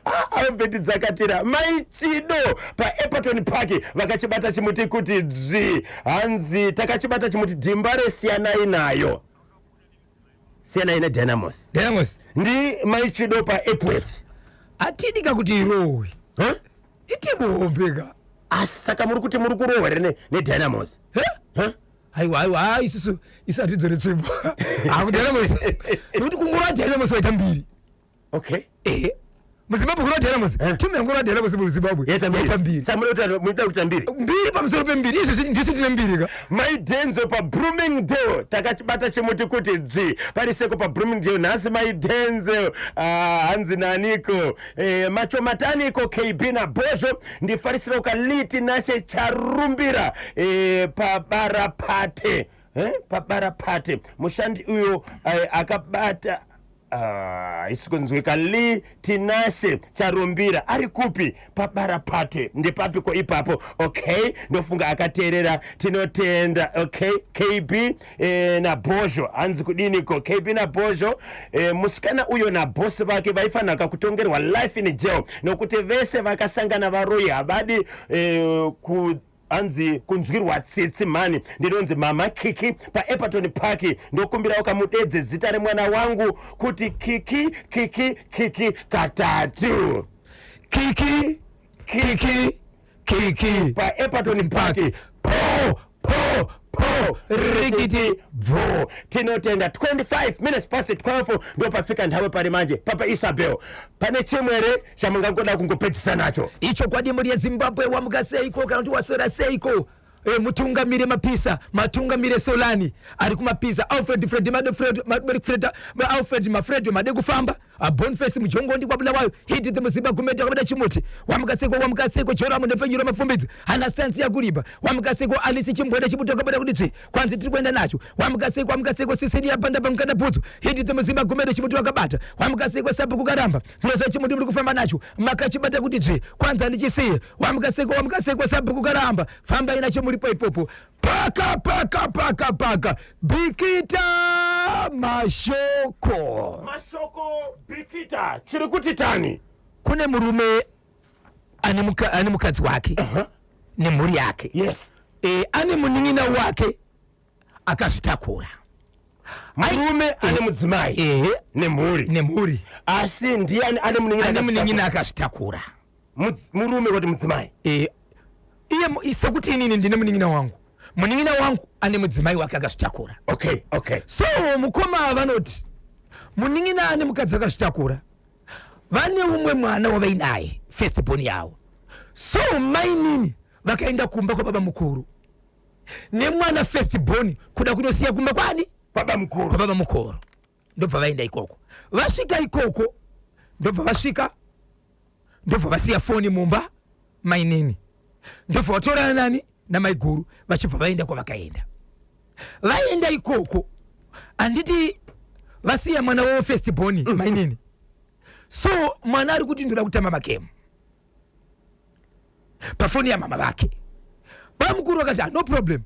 S1: Ah, Albert Dzakatira, Maichido paEpaton Park vakachibata chimuti kuti dzvi. Hanzi takachibata chimuti Dhimbare, siyanai nayo, siyanai neDynamos.
S2: Dynamos.
S1: Ndi Maichido paEpworth.
S2: Hatidi ka kuti irohwe.
S1: Huh?
S2: Itimuhombeka.
S1: Asi saka muri kuti muri kurohwa here neDynamos? Huh?
S2: Aiwa, aiwa, ha, isusu isu hatidzore tsvimbo hakuDynamos, nekuti kungorwa Dynamos waita mbiri. Ehe, muZimbabwe kurwa Dynamos, timu yangorwa Dynamos muZimbabwe
S1: yaita
S2: yaita mbiri.
S1: Saka munoda kuita mbiri.
S2: Mbiri pamusoro pembiri. Izvozvi ndisu tine mbiri ka.
S1: Maidenzo paBloomingdale, takachibata chimuti kuti dzvi pariseko paBloomingdale nhasi. Maidenzo, ah, hanzi naniko, machomataniko KB nabhozho, ndifarisira kaliti nashe Charumbira, paBarapate, paBarapate. Mushandi uyo akabata. Ah, isi kunzwika. Li Tinashe Charumbira ari kupi? PaBarapate ndepapiko ipapo? Okay, ndofunga akateerera, tinotenda. Okay, KB nabhozho, hanzi kudiniko KB nabhozho? Musikana uyo nabhosi vake vaifanira kutongerwa life in jail nokuti vese vakasangana varoyi, havadi ku hanzi kunzwirwa tsitsi mhani. Ndinonzi Mama Kiki paEpaton Park. Ndokumbirawo kamudedze zita remwana wangu kuti Kiki, Kiki, Kiki katatu.
S2: Kiki, Kiki, Kiki.
S1: PaEpaton Park.
S2: Po po po, rikiti.
S1: Bvo, tinotenda. 25 minutes past 12 ndopafika nthawi pali manje. Papa Isabel, pane chimwere chamungangoda kungopedzisa nacho?
S2: Ichokwadi, mhuri yeZimbabwe, wamuka seiko kana kuti waswera seiko? Mutungamire Mapisa, matungamire Solani ari kumapisa, Alfred Fred Made Fred Made Fred Alfred Mafredo Made kufamba, Boniface Mujongondi kwaBulawayo, hit the Muziba Gumete akabata chimuti. Wamuka seko, wamuka seko Joramu Ndefenyuro Mafumbidzo hana sansi yakuriba. Wamuka seko Alisi Chimbwede Chibuto akabata kuti tsvi, kwanzi tiri kuenda nacho. Wamuka seko, wamuka seko Sisilia Panda pamukanda bhutsu, hit the Muziba Gumete chimuti wakabata. Wamuka seko Sabhuku Karamba, ndinoziva chimuti muri kufamba nacho, makachibata kuti dzvi, kwanzi handichisiye. Wamuka seko, wamuka seko Sabhuku Karamba, fambai nacho muripo ipopo. Paka paka paka paka, Bikita mashoko.
S1: Mashoko, Bikita, chiri kuti tani?
S2: Kune murume ane mukadzi wake nemhuri yake. Ane munin'ina wake akazvitakura.
S1: Murume ane mudzimai nemhuri.
S2: Nemhuri.
S1: Asi ndiani ane munin'ina?
S2: Ane munin'ina akazvitakura.
S1: Murume kuti mudzimai?
S2: Iye sekuti inini ndine munin'ina wangu, munin'ina wangu ane mudzimai wake akazvitakura. So mukoma vanoti munin'ina ane mukadzi akazvitakura, vane umwe mwana wavainaye, first born yavo. So mainini vakaenda kumba kwababa mukuru nemwana first born, kuda kunosiya kumba kwani?
S1: Baba mukuru.
S2: Kwababa mukuru. Ndobva vaenda ikoko. Vasvika ikoko, ndobva vasvika, ndobva vasiya foni mumba mainini, ndobva vatorana nani, namaiguru, vachibva vaenda kwavakaenda. Vaenda ikoko, handiti vasiya mwana wavo first born, mainini? So mwana ari kuti ndoda kutamba magemu pafoni yamama vake. Bamukuru vakati, "Ah, no problem,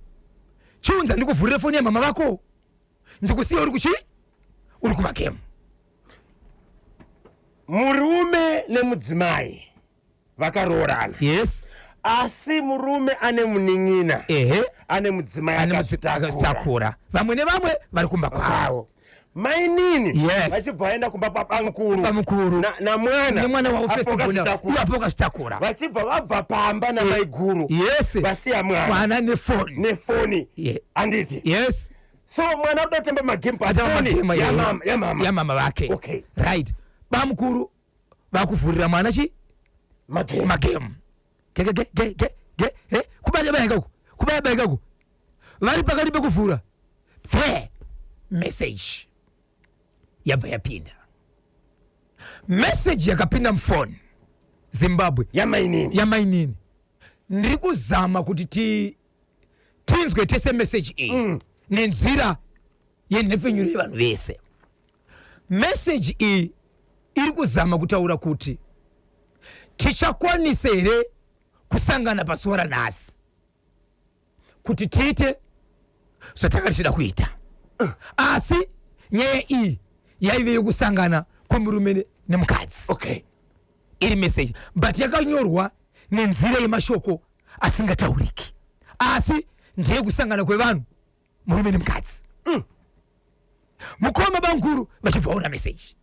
S2: chiunza ndikuvhurire foni yamama vako, ndikusiya uri kuchi, uri kumagemu."
S1: Murume nemudzimai vakaroorana. Asi murume ane munin'ina ane mudzimai
S2: ane
S1: akazvitakura.
S2: Akazvitakura. Vamwe nevamwe vari kumba kwavo.
S1: Kwavo. Mainini vachibva vaenda kumba kwabamukuru
S2: Bamukuru.
S1: Namwana
S2: nemwana wavo
S1: apo
S2: first born.
S1: akazvitakura.
S2: Iwapo akazvitakura.
S1: Vachibva vabva pamba namaiguru, vasiya mwana
S2: mwana nefoni.
S1: Nefoni, handiti?
S2: Yes.
S1: So mwana uda kutamba magemu
S2: Atamba
S1: pafoni
S2: magemu,
S1: yamama, yamama.
S2: Yamama vake. Right, bamukuru vakuvhurira mwana chi?
S1: Magemu.
S2: Magemu, ge ge ge ge ge ge, kubaya baya ikako, kubaya baya ikako. Vari pakati pekuvhura, pfe, message yabva yapinda. Message yakapinda mufoni. Zimbabwe.
S1: Yamainini.
S2: Yamainini. Ndiri kuzama kuti tinzwe tese meseji iyi nenzira yenhepfenyuro yevanhu vese. Meseji iyi iri kuzama kutaura kuti tichakwanisa here kusangana pazuva ranhasi kuti tiite zvatanga tichida kuita. Asi nyaya iyi yaive yekusangana kwemurume nemukadzi. Iri meseji, but yakanyorwa nenzira yemashoko asingatauriki, asi ndeyekusangana kwevanhu, murume nemukadzi. Mukoma bamukuru vachibva vaona meseji,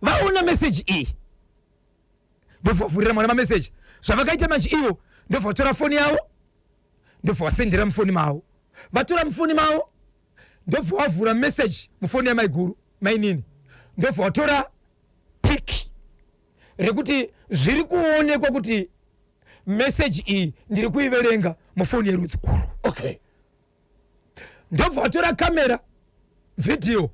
S2: vaona meseji iyi, ndobva vavhurira mwana mameseji. Zvavakaita manje ivo, ndobva vatora foni yavo, ndobva vasendera mufoni mavo. Vatora mufoni mavo, ndobva vavhura meseji mufoni yamaiguru, mainini, ndobva vatora pic rekuti zviri kuonekwa kuti meseji iyi ndiri kuiverenga mufoni yerudzi urwu. Ndobva vatora kamera, vhidhiyo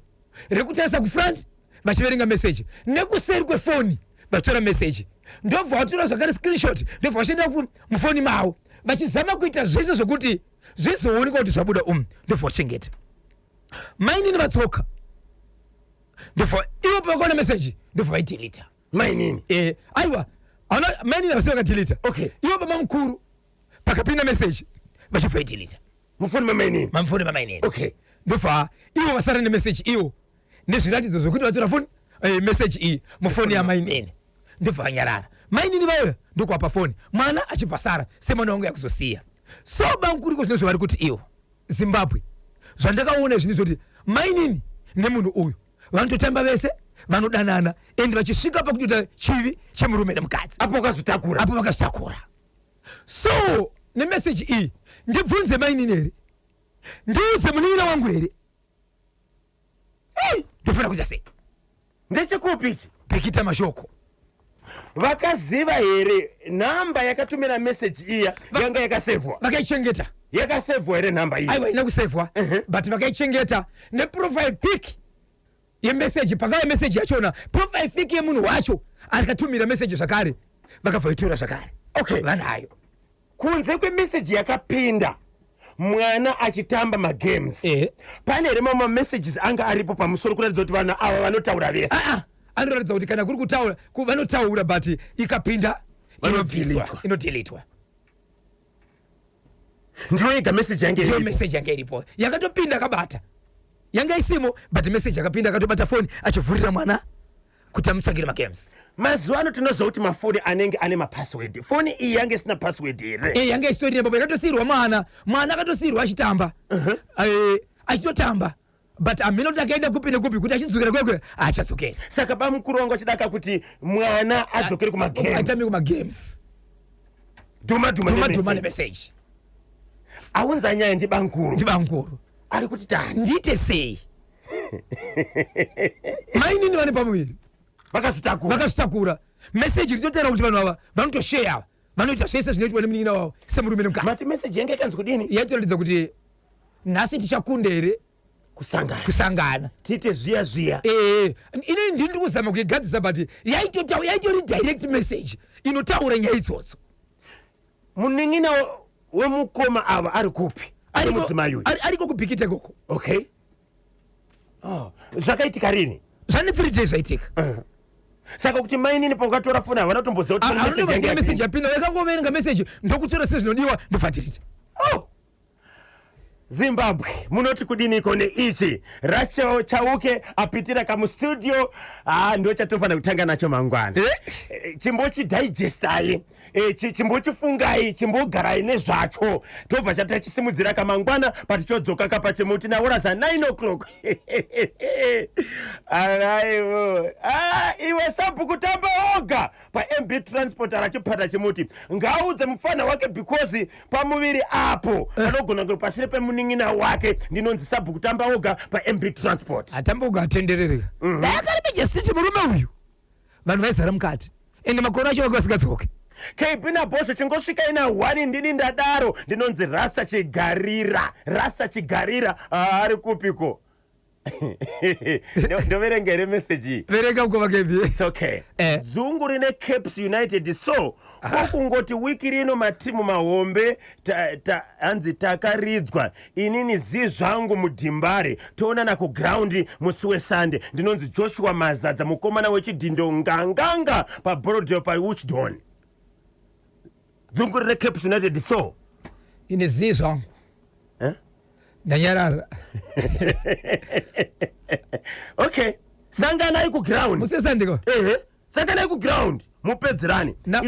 S2: rekutarisa kufront vachiverenga meseji, nekuseri kwefoni vachitora meseji. Ndobva vatora zvakare screenshot, ndobva vachienda mufoni mavo, vachizama kuita zvese zvokuti zvizoonekwa kuti zvabuda umu. Ndobva vachengeta. Mainini vatsoka, ndobva ivo pavakaona meseji, ndobva vaidelita.
S1: Mainini?
S2: Aiwa, hauna mainini havasi vakadelita. Ivo baba mukuru, pakapinda meseji, vachibva vaidelita.
S1: Mufoni mamainini?
S2: Mamufoni mamainini. Ndobva ivo vasara nemeseji ivo nezviratidzo zvekuti vatora foni, meseji iyi mufoni yamainini. Ndobva vanyarara. Mainini vauya, ndokuapa foni, mwana achibva sara semwana wangu yakuzosiya. So bamukuru, iko zvino zvavari kuti ivo, Zimbabwe, zvandakaona zvinhu zvoti mainini nemunhu uyu vanototamba vese, vanodanana, and vachisvika pakutoita chivi chemurume nemukadzi.
S1: Apo wakazvitakura.
S2: Apo vakazvitakura. So nemeseji iyi, ndibvunze mainini here? Ndiudze munin'ina wangu here? Ei, ndofanira kuita sei?
S1: Ndechekupi ichi?
S2: Bhikita mashoko.
S1: Vakaziva here nhamba yakatumira meseji iya yanga yakasevhwa?
S2: Vakaichengeta.
S1: Yakasevhwa here nhamba iyi?
S2: Aiwa, ina kusevhwa, but vakaichengeta neprofile pic yemeseji. Pakauya meseji yachona, profile pic yemunhu wacho akatumira meseji zvakare, vakabva vaitora zvakare. Vanayo.
S1: Kunze kwemeseji yakapinda mwana achitamba magames, pane here mamwe mamessages anga aripo pamusoro kuratidza kuti vanhu ava vanotaura vese?
S2: Ah, ah, anoratidza kuti kana kuri kutaura, vanotaura, but ikapinda inobviswa.
S1: Vanodeletwa.
S2: Inodeletwa.
S1: Ndiyo yega meseji yange
S2: Ndiyo
S1: iripo.
S2: meseji yanga iripo yakatopinda akabata. Yanga isimo, but meseji akapinda akatobata foni achivhurira mwana kuti amutsvagire magames.
S1: Mazuva ano tinoziva kuti mafoni anenge ane mapassword. Foni iyi yange isina password here?
S2: Yanga isitori nepapo, yakatosiyirwa mwana. Mwana akatosiyirwa achitamba, achitotamba, but hamina kuti akaenda kupi nekupi, kuti achidzokera kwekwe achadzokera.
S1: Saka bamukuru wangu achidaka kuti mwana adzokere kumagames.
S2: Atambe kumagames.
S1: Dhuma dhuma.
S2: Dhuma dhuma
S1: nemeseji.
S2: Nemeseji.
S1: Aunza nyaya ndibamukuru.
S2: Ndibamukuru.
S1: Ari kuti tani?
S2: Ndiite sei? Mainini vane pamuviri.
S1: Vakazvitakura.
S2: Vakazvitakura. Meseji ritotaura kuti vanhu ava vanotosheya, vanoita zvese zvinoitwa nemunin'ina wavo semurume nemukadzi.
S1: Mati meseji yange yakanzi kudini?
S2: Yaitoratidza kuti nhasi tichakunda here
S1: kusangana
S2: kusangana
S1: tiite zviya zviya?
S2: Ee, inini ndini kuzama kuigadzisa, but yaitori direct message inotaura nyaya idzodzo.
S1: Munin'ina wemukoma ava ari kupi? Ari mudzimai uyu?
S2: Ariko kuBhikita ikoko.
S1: Okay, oh. Zvakaitika rini?
S2: Zvane 3 days zvaitika.
S1: Saka kuti mainini pakatora foni havana kutomboziva kuti pane message yange
S2: Meseji
S1: yapinda.
S2: yapinda, yakangoverenga meseji, ndokutora sezvinodiwa, ndofatirita.
S1: Oh. Zimbabwe, munoti kudiniko neichi? Rachel Chauke apitira kamustudio. Ah, ndo chatofanira kutanga nacho mangwana. Chimbochidigestai, chimbochifungai, chimbogarai nezvacho, tobva chatachisimudzira kamangwana patichodzoka kapachimuti nauraza 9 o'clock. Araivo, ah, iwe sabhuku tamba oga paMB Transport arachipata chimuti, ngaudze mufana wake because pamuviri apo anogona kunge pasiri pemunin'ina wake. Ndinonzi sabhuku tamba oga paMB Transport.
S2: Atamboga atenderereka. Dai akari Majestic murume uyu, vanhu vaizara mukati, ende makore acho vanga vasingadzoke.
S1: KB nabhosvo, chingosvikai na1. Ndini ndadaro, ndinonzi Rasa Chigarira. Rasa Chigarira. Ah, ari kupiko? Ndoverenga here message iyi?
S2: Verenga mukoma KB.
S1: It's okay.
S2: Eh.
S1: Dzungu rine Caps United so ko kungoti wiki rino matimu mahombe ta, ta, hanzi takaridzwa inini zii zvangu mudhimbare toonana kugraundi musi weSunday. Ndinonzi Joshua Mazadza mukomana wechidhindo nganganga paBorodale paUchdon. Dzungu rine Caps United so
S2: Ine zii zvangu.
S1: Eh?
S2: Ndanyarara.
S1: Okay, sanganai kuground.
S2: Musi weSunday ko?
S1: Ehe, sanganai kuground mupedzerane.
S2: Na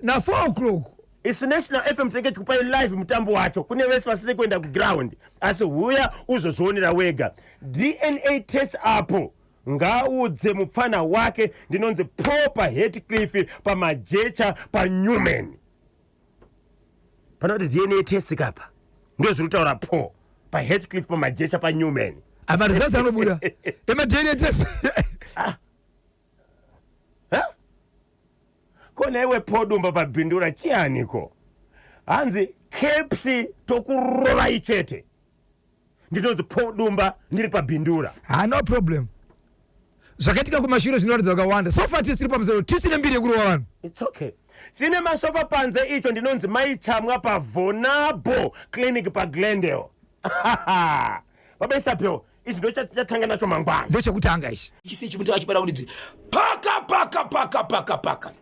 S2: na 4 o'clock.
S1: Isu National FM tinenge tichikupai live mutambo wacho kune vese vasiri kuenda kuground, asi huya uzozvionera wega. DNA test apo ngaudze mupfana wake ndinonzi Proper Hatcliffe pamajecha paNewman. Panoti DNA test kapa ndozviri kutaura po paHatcliffe pamajecha paNewman.
S2: Apa results anobuda emaDNA test.
S1: Kona iwe podumba pabhindura chianiko? Hanzi Caps tokurovai chete. Ndinonzi podumba ndiri pabhindura.
S2: Ha, no problem. Zvakaitika kumashure zvinoratidza vakawanda. So far tisiri pamusoro, tisine mbiri yekurova vanhu.
S1: It's okay. Chine masofa panze icho ndinonzi mai Chamwa paVonabo Clinic paGlendale. Baba Isabel, ichi ndo chatanga nacho mangwana.
S2: Ndo chekutanga ichi.
S3: Chisi chimuti achipara kuti paka paka paka paka paka.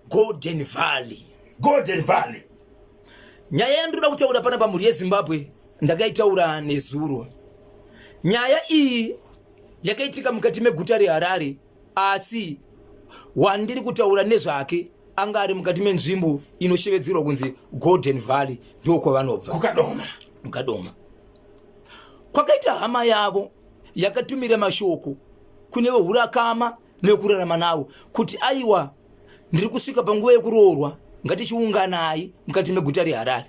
S3: Golden Valley.
S1: Golden Valley.
S3: Nyaya yandinoda kutaura pana pamhuri yeZimbabwe ndakaitaura nezuro. Nyaya iyi yakaitika mukati meguta reHarare, asi wandiri kutaura nezvake anga ari mukati menzvimbo inoshevedzerwa kunzi Golden Valley, ndiko kwavanobva.
S1: Kukadoma.
S3: Kukadoma. Kwakaita hama yavo yakatumira mashoko kune vehurakama nekurarama navo kuti aiwa, ndiri kusvika panguva yekuroorwa, ngatichiunganai mukati meguta reHarare.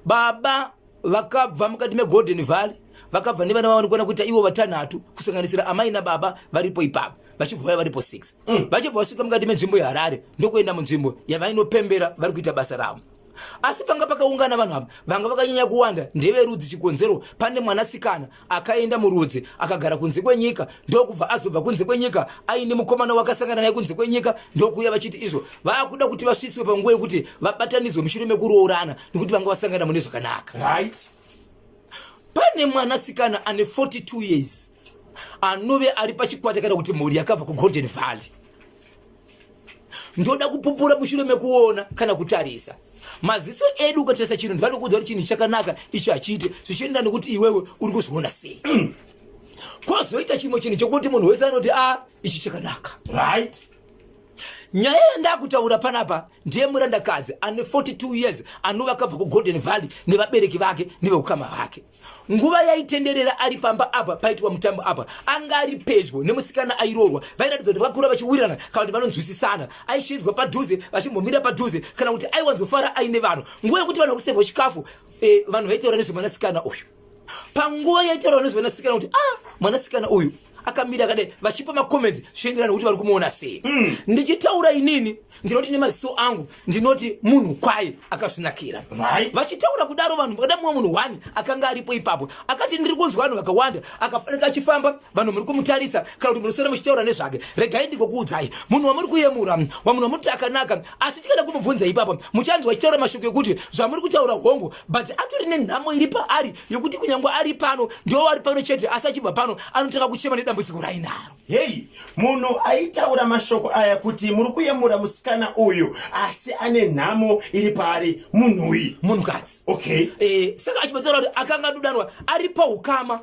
S3: Baba vakabva mukati meGolden Valley, vakabva nevana vavanikwana kuita ivo vatanhatu, kusanganisira amai nababa varipo ipapo, vachibva vaya varipo 6. Vachibva vasvika mukati menzvimbo yeHarare ndokuenda munzvimbo yavainopembera vari kuita basa ravo. Asi panga pakaungana vanhu ava vanga vakanyanya kuwanda ndeverudzi. Chikonzero, pane mwanasikana akaenda murudzi akagara kunze kwenyika, ndokubva azobva kunze kwenyika aine mukomana wakasangana naye kunze kwenyika, ndokuuya vachiti izvo vaakuda kuti vasvitswe panguva yekuti vabatanidzwe mushure mekuroorana, nekuti vanga vasangana mune zvakanaka.
S1: Right.
S3: Pane mwanasikana ane 42 years anove ari pachikwata kana kuti mhuri yakabva kuGolden Valley. Ndoda kupupura mushure mekuona kana kutarisa maziso edu. Ukatarisa chinhu ndivanokuudza kuti chinhu chakanaka icho hachiite, zvichienda nekuti iwewe uri kuzviona sei. Kwozoita chimwe chinhu chokuti munhu wese anoti a ichi chakanaka.
S1: Right.
S3: Nyaya yandakutaura panapa ndiye murandakadzi ane 42 years anova akabva kuGolden Valley nevabereki vake neveukama vake. Nguva yaitenderera ari pamba apa paitwa mutambo apa, anga ari pedyo nemusikana airoorwa. Vairatidza kuti vakura vachiwirirana kana kuti vanonzwisisana. Aishidzwa padhuze, vachimbomira padhuze, kana kuti aiwanzofara aine vanhu. Nguva yekuti vanhu vakusevwa chikafu, vanhu vaitaura nezvemwanasikana uyu. Panguva yaitaura nezvemwanasikana kuti mwanasikana uyu akamira akadai, vachipa macomments zvichienderana nekuti vari kumuona sei. Ndichitaura inini ndinoti nemaziso angu ndinoti munhu kwaye akazvinakira.
S1: Right.
S3: Vachitaura kudaro vanhu vakada mumwe munhu one akanga aripo ipapo akati ndiri kunzwa vanhu vakawanda akafanika achifamba, vanhu muri kumutarisa kana kuti munoswera muchitaura nezvake. Regai ndingokuudzai munhu wamuri kuyemura, wamunhu wamuti akanaka, asi tikada kumubvunza ipapo muchanzwa achitaura mashoko ekuti zvamuri kutaura hongu, but atori nenhamo iri paari yekuti kunyange ari pano ndiwo ari pano chete, asi achibva pano anotanga kuchema nedambudziko rainaro.
S1: Hei, munhu aitaura mashoko aya kuti muri kuyemura musikana uyu asi ane nhamo iri paari, munhui?
S3: Munhukadzi.
S1: Okay.
S3: Saka achibva kuti akanga adodanwa ari paukama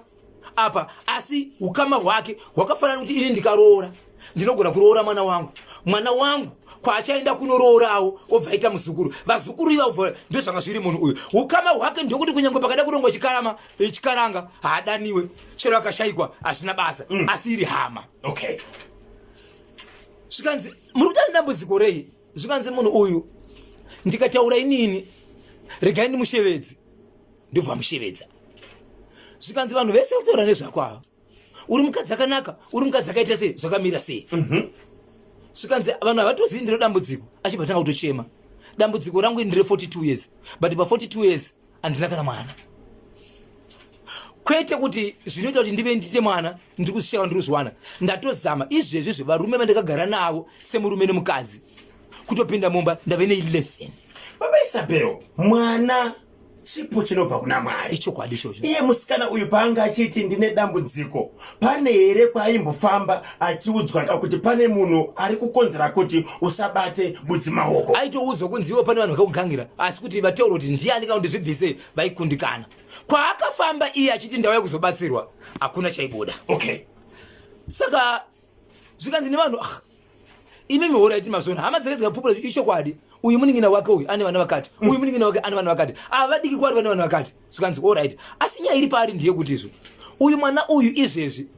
S3: apa, asi ukama hwake hwakafanana kuti ini ndikaroora ndinogona kuroora mwana wangu, mwana wangu kwaachaenda kunoroorawo obva aita muzukuru, vazukuru ivavo ndozvanga zviri munhu uyu. Ukama hwake ndokuti kunyange pakada kurongwa chikarama chikaranga haadaniwe, chero akashayikwa hazvina basa, asi iri hama.
S1: Okay.
S3: Zvikanzi muri kutani dambudziko rei? Zvikanzi munhu uyu ndikataura inini regai ndimushevedze, ndobva mushevedza. Zvikanzi vanhu vese kutaura nezvako ava, uri mukadzi akanaka, uri mukadzi akaita sei, zvakamira sei. Zvikanzi vanhu havatozivi ndiro dambudziko. Achibva tanga kutochema, dambudziko rangu ndire 42 years, but pa 42 years handina kana mwana. Kwete kuti zvinoita kuti ndive ndiite mwana, ndiri kuzvishaya, ndiri kuzviwana. Ndatozama izvezvi zvevarume vandakagara navo semurume nemukadzi, kutopinda mumba ndave ne11.
S1: Baba Isabel, mwana chipo chinobva kuna Mwari.
S3: Ichokwadi ichocho.
S1: Iye musikana uyu paanga achiti ndine dambudziko, pane here kwaaimbofamba achiudzwa ka kuti pane munhu ari kukonzera kuti usabate budzi maoko?
S3: Aitoudzwa kunzi iwo pane vanhu vakakugangira, asi kuti vataura kuti ndiani kana kuti zvibvise, vaikundikana. Kwaakafamba iye achiti ndauya kuzobatsirwa, hakuna chaibuda.
S1: Okay.
S3: Saka zvikanzi nevanhu, ah, imi mihoro yaiti mazona hama dzake dzikapupura ichokwadi, uyu munin'ina wake uyu ane vana vakati, uyu munin'ina wake ane vana vakati, ava vadiki kwari vane vana vakati. Zvikanzi alright, asi nyaya iri paari ndeyekuti izvo uyu mwana uyu izvezvi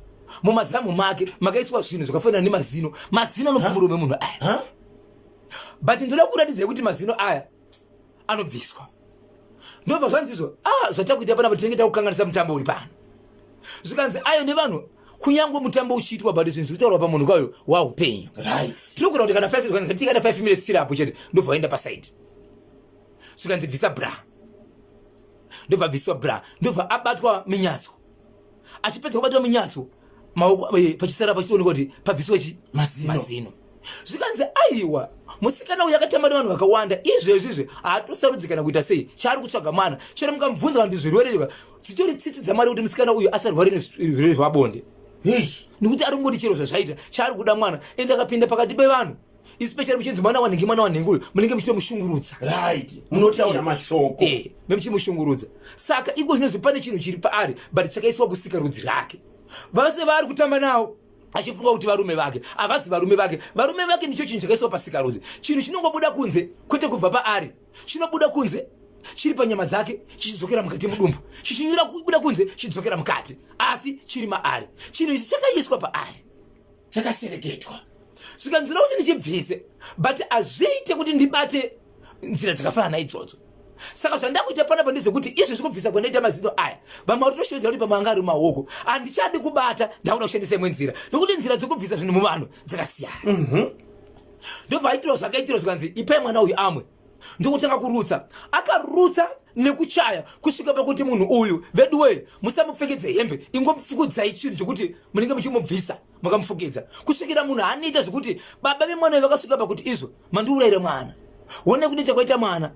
S3: mumazamu make makaiswa zvinhu zvakafanana nemazino, mazino anobva murume munhu aya, but ndoda kuratidzai kuti mazino aya anobviswa. Ndobva zvanzi izvo, ah, zvatakuita panapa tinenge takukanganisa mutambo uri pano. Zvikanzi ayo nevanhu, kunyange mutambo uchiitwa, but zvinhu zviri kutaurwa pamunhu kwayo waupenyu.
S1: Right.
S3: Tinogona kuti kana 5, zvikanzi kana 5 minutes tiri apo chete, ndobva waenda pasaidi. Zvikanzi bvisa bra, ndobva bviswa bra, ndobva abatwa minyatso. Achipedza kubatwa minyatso, maoko pachisara pachitoonekwa kuti pabviswa chi
S1: mazino.
S3: Mazino. Zvikanzi aiwa, musikana uyu akatamba nevanhu vakawanda, izvezvizvi haatosarudzikana kuita sei, chaari kutsvaga mwana. Chero mukamubvunza vanhu zvirwere izvo, dzitori tsitsi dzaMwari kuti musikana uyu asarware nezvirwere zvabonde, nekuti ari kungoti chero zvazvaita, chaari kuda mwana. Ende akapinda pakati pevanhu, especially muchinzi mwana wanhingi, mwana wanhingi uyu, munenge muchitomushungurudza.
S1: Right, munotaura mashoko.
S3: Memuchimushungurudza. Saka iko zvinozvi pane chinhu chiri paari, but chakaiswa kusika rudzi rake. Vose vaari kutamba navo achifunga kuti varume vake, havazi varume vake. Varume vake ndicho chinhu chakaiswa pasikarudzi, chinhu chinongobuda kunze, kwete kubva paari. Chinobuda kunze chiri panyama dzake, chichidzokera mukati mudumbu, chichinyura kubuda kunze, chichidzokera mukati, asi chiri maari. Chinhu ichi chakaiswa paari,
S1: chakashereketwa.
S3: Zvikanzira kuti ndichibvise, but hazviite kuti ndibate nzira dzakafanana naidzodzo. Saka zvandakuita panapa ndezvekuti izvezvi kubvisa kwandaita mazino aya, vamwe vari kutoshevedzera kuti pamwe anga ari maoko, handichadi kubata, ndakuda kushandisa imwe nzira, nokuti nzira dzekubvisa zvinhu muvanhu dzakasiyana. Ndobva aitirwa zvakaitirwa, zvikanzi ipai mwana uyu amwe, ndokutanga kurutsa. Akarutsa nekuchaya kusvika pakuti munhu uyu, veduwee, musamupfekedze hembe, ingomufukudzai chinhu chokuti munenge muchimubvisa makamufukidza, kusvikira munhu anoita zvekuti baba vemwana uyu vakasvika pakuti izvo mandiurayira mwana, one kunoita kwaita mwana.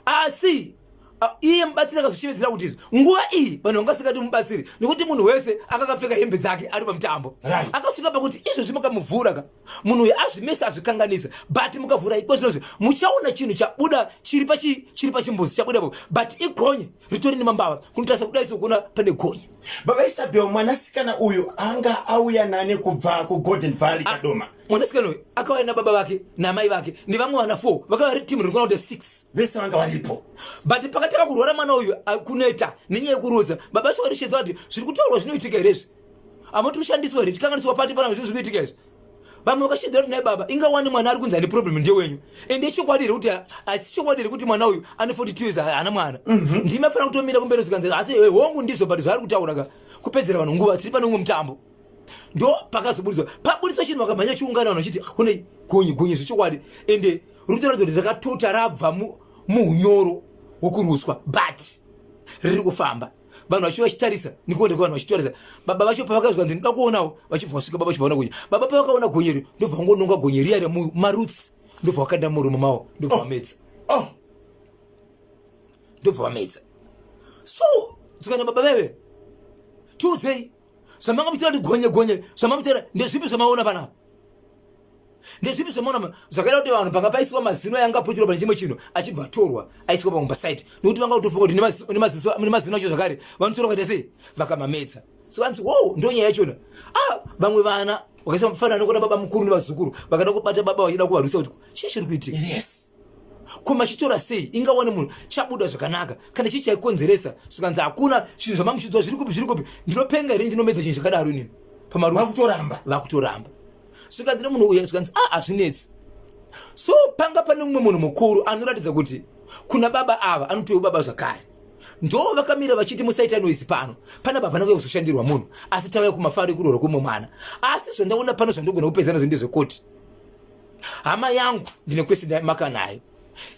S3: Asi iye mubatsiri akazoshevedzera kuti izvo nguva iyi vanhu vanga vasingati mubatsiri, nekuti munhu wese akakapfeka hembe dzake ari pamutambo. Akasvika pakuti izvozvi mukamuvhura ka, munhu uyu azvimesa, azvikanganisa, but mukavhura iko zvinozvi muchaona chinhu chabuda chiri pachi chiri pachimbuzi chabudapo, but igonye ritori nemambava. Kunotarisa kudai sekuona pane gonye.
S1: Baba Isabel, mwanasikana uyu anga auya nani kubva kuGolden Valley, Kadoma?
S3: Mwanasikana uyu akauya nababa vake namai vake nevamwe vana 4, vakauya vari timu rinokwana kuti 6.
S1: Vese vanga varipo.
S3: But pakatanga kurwara mwana uyu, kuneta nenyaya yekurutsa, baba vacho vakatishedza kuti zviri kutaurwa zvinoitika here izvi? Amoti kushandiswa here? Tikanganiswa pati pana zvinhu zviri kuitika izvi. Vamwe vakashedzera kuti nai baba, inga wani mwana ari kunzi ane problem ndewenyu. Ende ichokwadi here kuti, asi chokwadi here kuti mwana uyu ane 42 years haana mwana? Ndimi afanira kutomira kumberi. Zvikanzi asi hongu ndizvo, but zvaari kutaura ka kupedzera vanhu nguva, tiri pane umwe mutambo. Ndo pakazoburitswa, paburitswa chinhu, vakamhanya chiungana vanhu vachiti, "Ah, kune gonye, gonye zvechokwadi." Ende rikutoratidza kuti rakatota rabva muunyoro hwokurutswa, but riri kufamba, vanhu vachiva vachitarisa nekuenda kwevanhu vachitarisa. Baba vacho pavakazwa nzi ndinoda kuonawo, vachibva vasvika, baba vachibva vaona gonye. Baba pavakaona gonye iri, ndobva vangononga gonye riya remumarutsi, ndobva vakanda murumo mavo, ndobva vamedza.
S1: Oh.
S3: Ndobva vamedza. So dzikana baba veve, tiudzei zvamanga muchitaura kuti gonye gonye, zvamamuchitaura ndezvipi zvamaona panapa? Ndezvipi zvamaona zvakaita kuti vanhu panga paiswa mazino yanga aputirwa pane chimwe chinhu, achibva atorwa aiswa pamwe pasaiti, nekuti vanga kutofunga kuti nemazino acho zvakare vanotora kuita sei, vakamamedza. So vanzi wo ndo nyaya yachona. Ah, vamwe vana vakaisa mufanana nekuona baba mukuru nevazukuru vakada kubata baba vachida kuvarwisa kuti chii chiri kuitika. Ko machitora sei? Ingawane munhu chabuda zvakanaka, kana chii chaikonzeresa? Zvikanzi hakuna zvinhu zvamamuchidzwa, zviri kupi, zviri kupi? Ndinopenga here ndinomedza chinhu chakadaro inini pamarufu?
S1: Vakutoramba.
S3: Vakutoramba. Zvikanzi nemunhu uya, zvikanzi a hazvinetsi. So panga pane mumwe munhu mukuru anoratidza kuti kuna baba ava anotiwo baba zvakare, ndo vakamira vachiti musaita noise pano, pana baba nakuya kuzoshandirwa munhu, asi tauya kumafaro ekuroorwa kwemumwe mwana. Asi zvandaona pano zvandogona kupedza nazvo ndezvekuti, hama yangu, ndine kwesi maka nayo.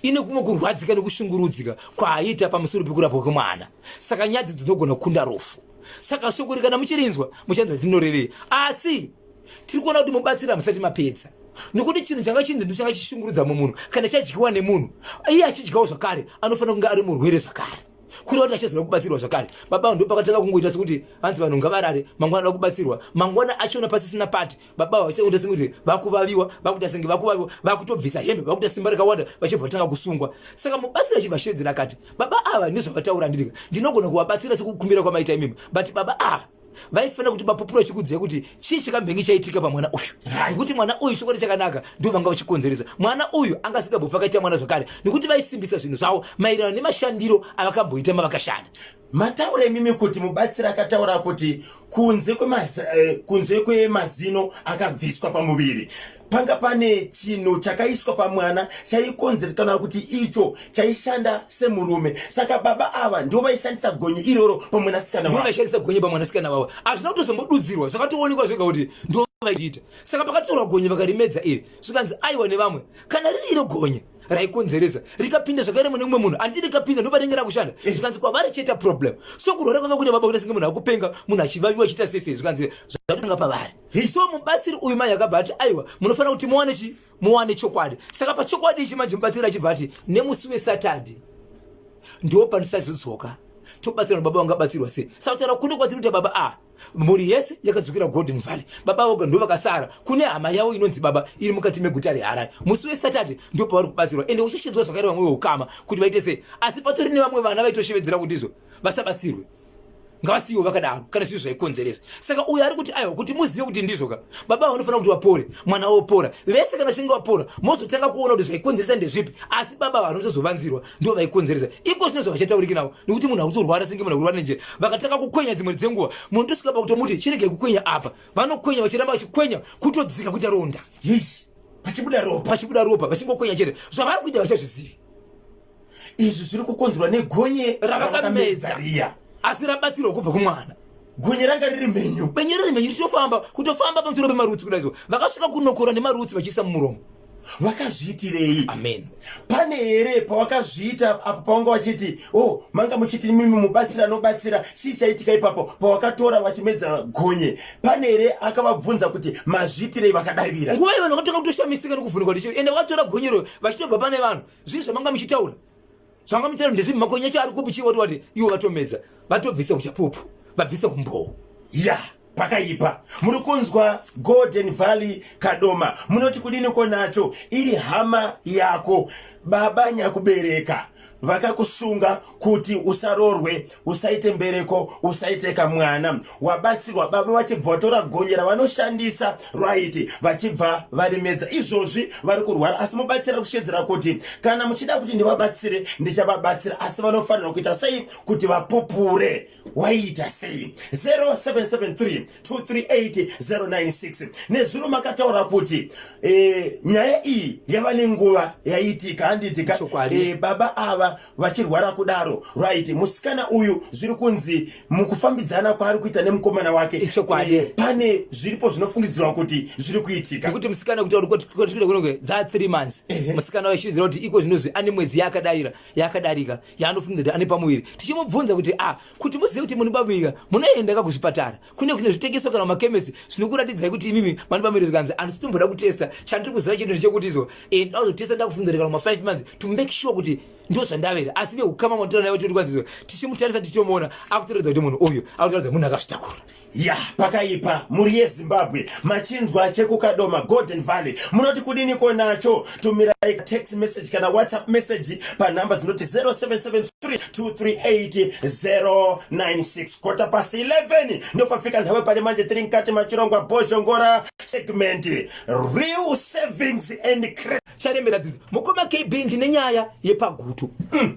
S3: ine kumwe kurwadzika nekushungurudzika kwaaita pamusoro pekurapwa kwemwana. Saka nyadzi dzinogona kukunda rufu. Saka shoko iri kana muchirinzwa muchanzwa rinorevei. Asi tiri kuona kuti mubatsiri hamusati mapedza nekuti chinhu changa chinzi ndo changa chichishungurudza mumunhu kana chadyiwa nemunhu iye achidyawo zvakare anofanira kunge ari murwere zvakare kureva kuti achazoda kubatsirwa zvakare. Baba ndo pakatanga kungoita sekuti hanzi vanhu ngavarare mangwana ada kubatsirwa mangwana achiona pasisina pati baba vachiita sekuti vakuvaviwa vakuita senge vakuvaviwa vakutobvisa hembe vakuita simba rakawanda vachibva vatanga kusungwa. Saka mubatsiri achibva ashevedzera akati baba ava nezvavataura ndiri ndinogona kuvabatsira sekukumbira kwamaita imimi but baba ava vaifanira kuti vapupura vachikudzai kuti chii chakambenge chaitika pamwana uyu nekuti mwana uyu chokwadi chakanaka ndo vanga vachikonzeresa mwana uyu anga asingambofa akaita mwana zvakare nekuti vaisimbisa zvinhu zvavo maererano nemashandiro avakamboita mavakashanda.
S1: Mataura imimi kuti mubatsiri akataura kuti kunze kunze kwemazino akabviswa pamuviri panga pane chinhu chakaiswa pamwana chaikonzeresa kana kuti icho chaishanda semurume. Saka baba ava ndivo vaishandisa gonye iroro pamwanasikana
S3: wavo. Ndivo vaishandisa gonye pamwanasikana wavo. Hazvina kutozombodudzirwa, zvakatoonekwa zvega kuti ndivo vaiita. Saka pakatorwa gonye vakarimedza iri, zvikanzi aiwa nevamwe, kana riri iro gonye raikonzeresa rikapinda zvakare mune mumwe munhu, handiti rikapinda ndoparinenge rakushanda. Zvikanzi kwavari cheta problem. So kurwara kwanga kuita baba kuita senge munhu akupenga, munhu achivaviwa achiita sese, zvikanzi zvatotanga pavari. So mubatsiri uyu mai akabva ati aiwa munofanira kuti muwane chi muwane chokwadi. Saka pachokwadi ichi manje mubatsiri achibva ati nemusi weSaturday ndipo pandisazodzoka tobatsira baba vangabatsirwa sei. Saka kutaura kune kwatiri kuita baba a mhuri yese yakadzokera Golden Valley, baba voga ndo vakasara kune hama yavo inonzi baba iri mukati meguta reHarare. Musi weSaturday ndo pavari kubatsirwa ende uchashedzwa zvakare vamwe veukama kuti vaite sei, asi patori nevamwe vana vaitoshevedzera kuti izvo vasabatsirwe, ngavasiyiwe vakadaro kana zviri zvaikonzeresa. Saka uyo ari kuti aiwa kuti muzive kuti ndizvo ka baba vanofanira kuti vapore, mwana wopora, vese kana vachinge vapora mozotanga kuona kuti zvaikonzeresa ndezvipi, asi baba vanotozovanzirwa ndo vaikonzeresa. Iko zvino zvavachatauriki navo nekuti munhu akutorwara senge munhu akurwara nenjere. Vakatanga kukwenya dzimwe dzenguva munhu tosvika pakutomuti chiregai kukwenya apa, vanokwenya vachiramba vachikwenya kutodzika kuita ronda.
S1: Yes, pachibuda ropa,
S3: pachibuda ropa vachingokwenya chete. Zvavari kuita vachazvizivi.
S1: Izvi zviri kukonzerwa negonye
S3: ravakamedza riya, asi rabatsirwa kubva kumwana.
S1: Gonye ranga riri mhenyu,
S3: benye riri mhenyu richitofamba, kutofamba pamusoro pemarutsi kudai so. Vakasvika kunokora nemarutsi vachiisa mumuromo.
S1: Vakazviitirei?
S3: Amen.
S1: Pane here pawakazviita apo pawanga wachiti oh, manga muchiti mimi mubatsira anobatsira, chii chaitika ipapo pawakatora vachimedza gonye? Pane here akavabvunza kuti mazviitirei? Vakadavira.
S3: Nguva iyo vanhu vakatanga kutoshamisika nekuvhunduka kuti ende vakatora gonyero vachitobva pane vanhu. Zvii zvamanga muchitaura? Zvanga muchitaura ndezvipi? Makonye acho ari kupi? Chii wati wati ivo vatomedza, vatobvisa uchapupu, vabvisa umbowo.
S1: Ya, pakaipa. Muri kunzwa Golden Valley Kadoma, munoti kudiniko nacho? Iri hama yako baba nyakubereka vakakusunga kuti usarorwe, usaite mbereko, usaite kamwana. Wabatsirwa baba vachibva vatora gonye ravanoshandisa right, vachibva varimedza. Izvozvi vari kurwara, asi mubatsira kushedzera kuti kana muchida kuti ndivabatsire ndichavabatsira, asi vanofanirwa kuita sei kuti vapupure? Waiita sei? 0773 238 096. Nezuro makataura kuti nyaya iyi yava nenguva yaitika, handitika? Baba ava vachirwara kudaro, right? Musikana uyu zviri kunzi mukufambidzana kwaari kuita nemukomana wake, pane zviripo zvinofungidzirwa kuti zviri kuitika.
S3: Nekuti musikana kuti kunoke dza 3 months, musikana wachiziva kuti iko zvinozvi ane mwedzi yaakadaira yaakadarika yaanofungidzira kuti ane pamuviri. Tichimubvunza kuti a kuti muzive kuti mune pamuviri munoenda ka kuzvipatara kune kune zvitengeswa kana makemesi zvinokuratidzai kuti imimi mane pamuviri, zvikanzi handisi tomboda kutesta, chandiri kuziva chinhu ndechekuti izvo ndazotesta ndakufungidzira kana ma 5 months to make sure kuti ndo zvandavera. Asi veukama mwatotora naye vachiti kwanzi tichimutarisa tichitomuona akutoratidza kuti munhu uyu akutoratidza munhu akazvitakura.
S1: Ya, pakaipa. Mhuri yeZimbabwe, machinzwa chekuKadoma Golden Valley, munoti kudiniko nacho? Tumirai text message kana WhatsApp message panhamba dzinoti 0773 238 096. 11:15 ndopafika nthawe pali manje, tiri mkati machirongwa Bhozhongora segment Real Savings and Credit.
S3: Charemera dzinza mukoma KB, ndine nyaya yepaGutu.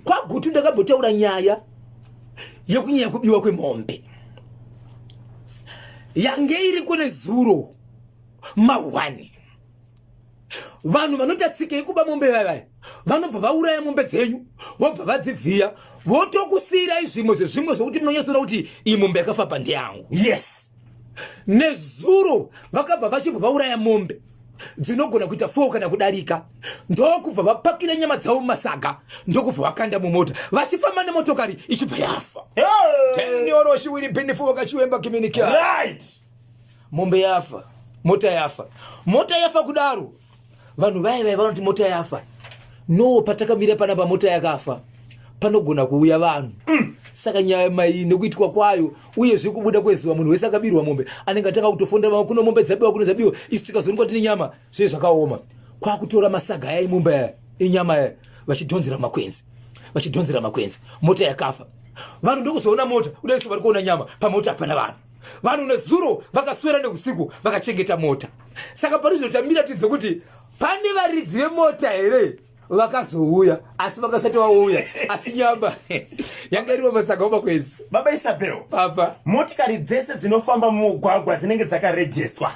S3: KwaGutu ndakambotaura nyaya yekunyaya kubiwa kwemombe yange iri kune zuro ma1. Vanhu vanoita tsika yekuba mombe vavaya vanobva vauraya mombe dzenyu, vobva vadzivhiya, votokusiyirai zvimwe zvezvimwe zvokuti munonyatsoona kuti iyi mombe yakafamba ndeyangu.
S1: Yes.
S3: Nezuro vakabva vachibva vauraya mombe. Dzinogona kuita 4 kana kudarika. Ndokubva vapakira nyama dzavo mumasaga, ndokubva vakanda mumota, vachifamba nemotokari ichibva yafa. Tenioroshiwiri bhinifu wakachiwemba kiminikia.
S1: Right.
S3: Mombe yafa, mota yafa. Mota yafa kudaro, vanhu vaya vaya vanoti mota yafa. No, patakamira panapa mota yakafa, panogona kuuya vanhu. Saka nyaya mai nekuitwa kwayo, uyezve kubuda kwezuva, munhu wese akabirwa mombe anenge atanga kutofonda vamwe, kuno mombe dzabiwa, kuno dzabiwa, isu tikazoonekwa tine nyama, zve zvakaoma. Kwakutora masaga aya emombe aya enyama aya, vachidhonzera makwenzi, vachidhonzera makwenzi, mota yakafa. Vanhu ndokuzoona mota kudai, vari kuona nyama pamota, hapana vanhu. Vanhu nezuro vakaswera neusiku vakachengeta mota. Saka pari zvino tamira tidze kuti pane varidzi vemota here vakazouya, asi vakasati vauya, asi nyama yanga iri pamasaga omakwenzi.
S1: Baba Isabel.
S3: Papa.
S1: Motikari dzese dzinofamba mumugwagwa dzinenge dzakarejestwa.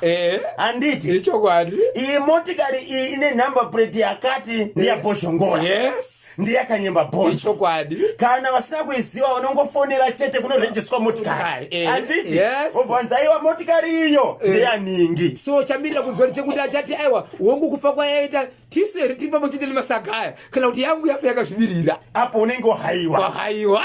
S1: Handiti?
S3: Ichokwadi.
S1: Iyi motikari iyi ine number plate yakati ndeyaBhozhongora.
S3: Yes.
S1: Ndeyakanyemba bhonzo.
S3: Ichokwadi.
S1: Kana vasina kuiziva vanongofonera chete kunorejestwa motikari. Handiti?
S3: Yes.
S1: Obvanza aiwa, motikari iyo ndeyaningi.
S3: So chamirira kunzwa chekuti achati aiwa, hongu, kufa kwayaita tisu here tiri pamwe chete nemasaga aya, kana kuti yangu yafa yakazvimirira.
S1: Apo unenge wahaiwa.
S3: Wahaiwa.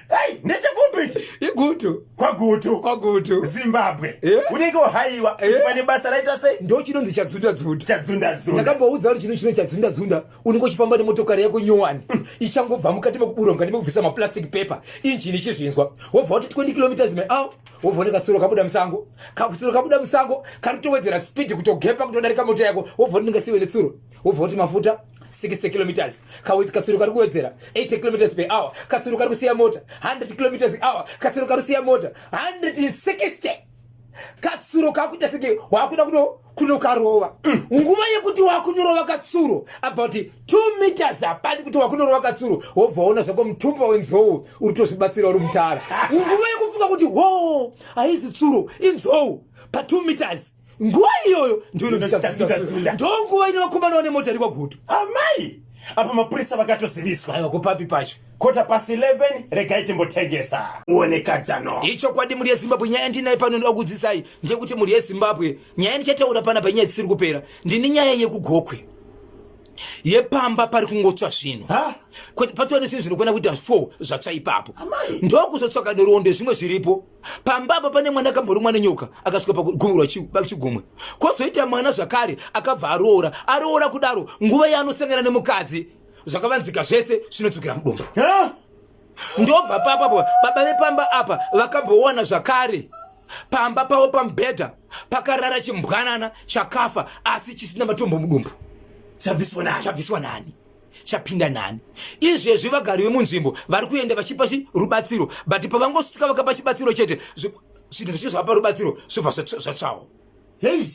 S1: Ai, ndechekupi ichi?
S3: Igutu.
S1: KwaGutu.
S3: KwaGutu.
S1: Zimbabwe. Unenge wahaiwa. Pane basa raita sei?
S3: Ndo chinonzi chadzunda dzunda.
S1: Chadzunda dzunda.
S3: Ndakamboudza kuti chino chadzunda dzunda, unenge uchifamba nemotokari yako nyowani, ichangobva mukati mekuburwa, mukati mekubvisa maplastic paper, injini ichizvinzwa, wobva wati 20 kilometers per hour, wobva une katsuro kabuda musango, katsuro kabuda musango kari kutowedzera speed, kutogepa kutodarika mota yako, wobva kuti ndingasiwe netsuro, wobva kuti mafuta 60 kilometers, katsuro kari kuwedzera 80 kilometers per hour, katsuro kari kusiya mota 100 kilometers hour, katsuro kari kusiya mota 160, katsuro kakuita senge wakuda kunokarova. Nguva yekuti wakunorova katsuro about 2 meters hapani kuti wakunorova katsuro, wobva waona zvako mutumba wenzou uri tozvibatsira uri mutara. Nguva yekufunga kuti ho, haizi tsuro, inzou pa 2 meters, nguva iyoyo
S1: Chadzunda-dzunda.
S3: ndo nguva inovakomana vane mota iri kwaGutu.
S1: Amai, apo mapurisa vakatoziviswa.
S3: Aiwa, kupapi pacho?
S1: 11:15, regai timbotengesa uonekadzano.
S3: Ichokwadi, mhuri yeZimbabwe, nyaya yandinayo pano ndoda kudzidzisai ndeyekuti, mhuri yeZimbabwe, nyaya yandichataura panapa inyaya dzisiri kupera. Ndine nyaya yekuGokwe, yepamba pari kungotsva zvinhu.
S1: Ha?
S3: Patova nezvinhu zvinokwana kuita 4 zvatsva ipapo.
S1: Amai.
S3: Ndokuzotsvaka nhoroondo zvimwe zviripo pamba apa. Pane mwana akamborumwa nenyoka, akasvika pakugumurwa pachigumwe. Kwozoita mwana zvakare akabva aroora. Aroora kudaro, nguva yaanosangana nemukadzi, zvakavanzika zvese zvinodzokera mudumbu.
S1: Ha?
S3: Ndobva papapo baba vepamba apa vakambowana zvakare pamba pavo pamubhedha pakarara chimbwanana chakafa, asi chisina matombo mudumbu.
S1: Chabviswa nani?
S3: Chabviswa nani? Chapinda nani? Izvezvi vagari vemunzvimbo vari kuenda vachipa rubatsiro, but pavangosvika vakapa chibatsiro chete, zvinhu zvicho zvavapa rubatsiro zvobva zvatsvawo.
S1: Hei,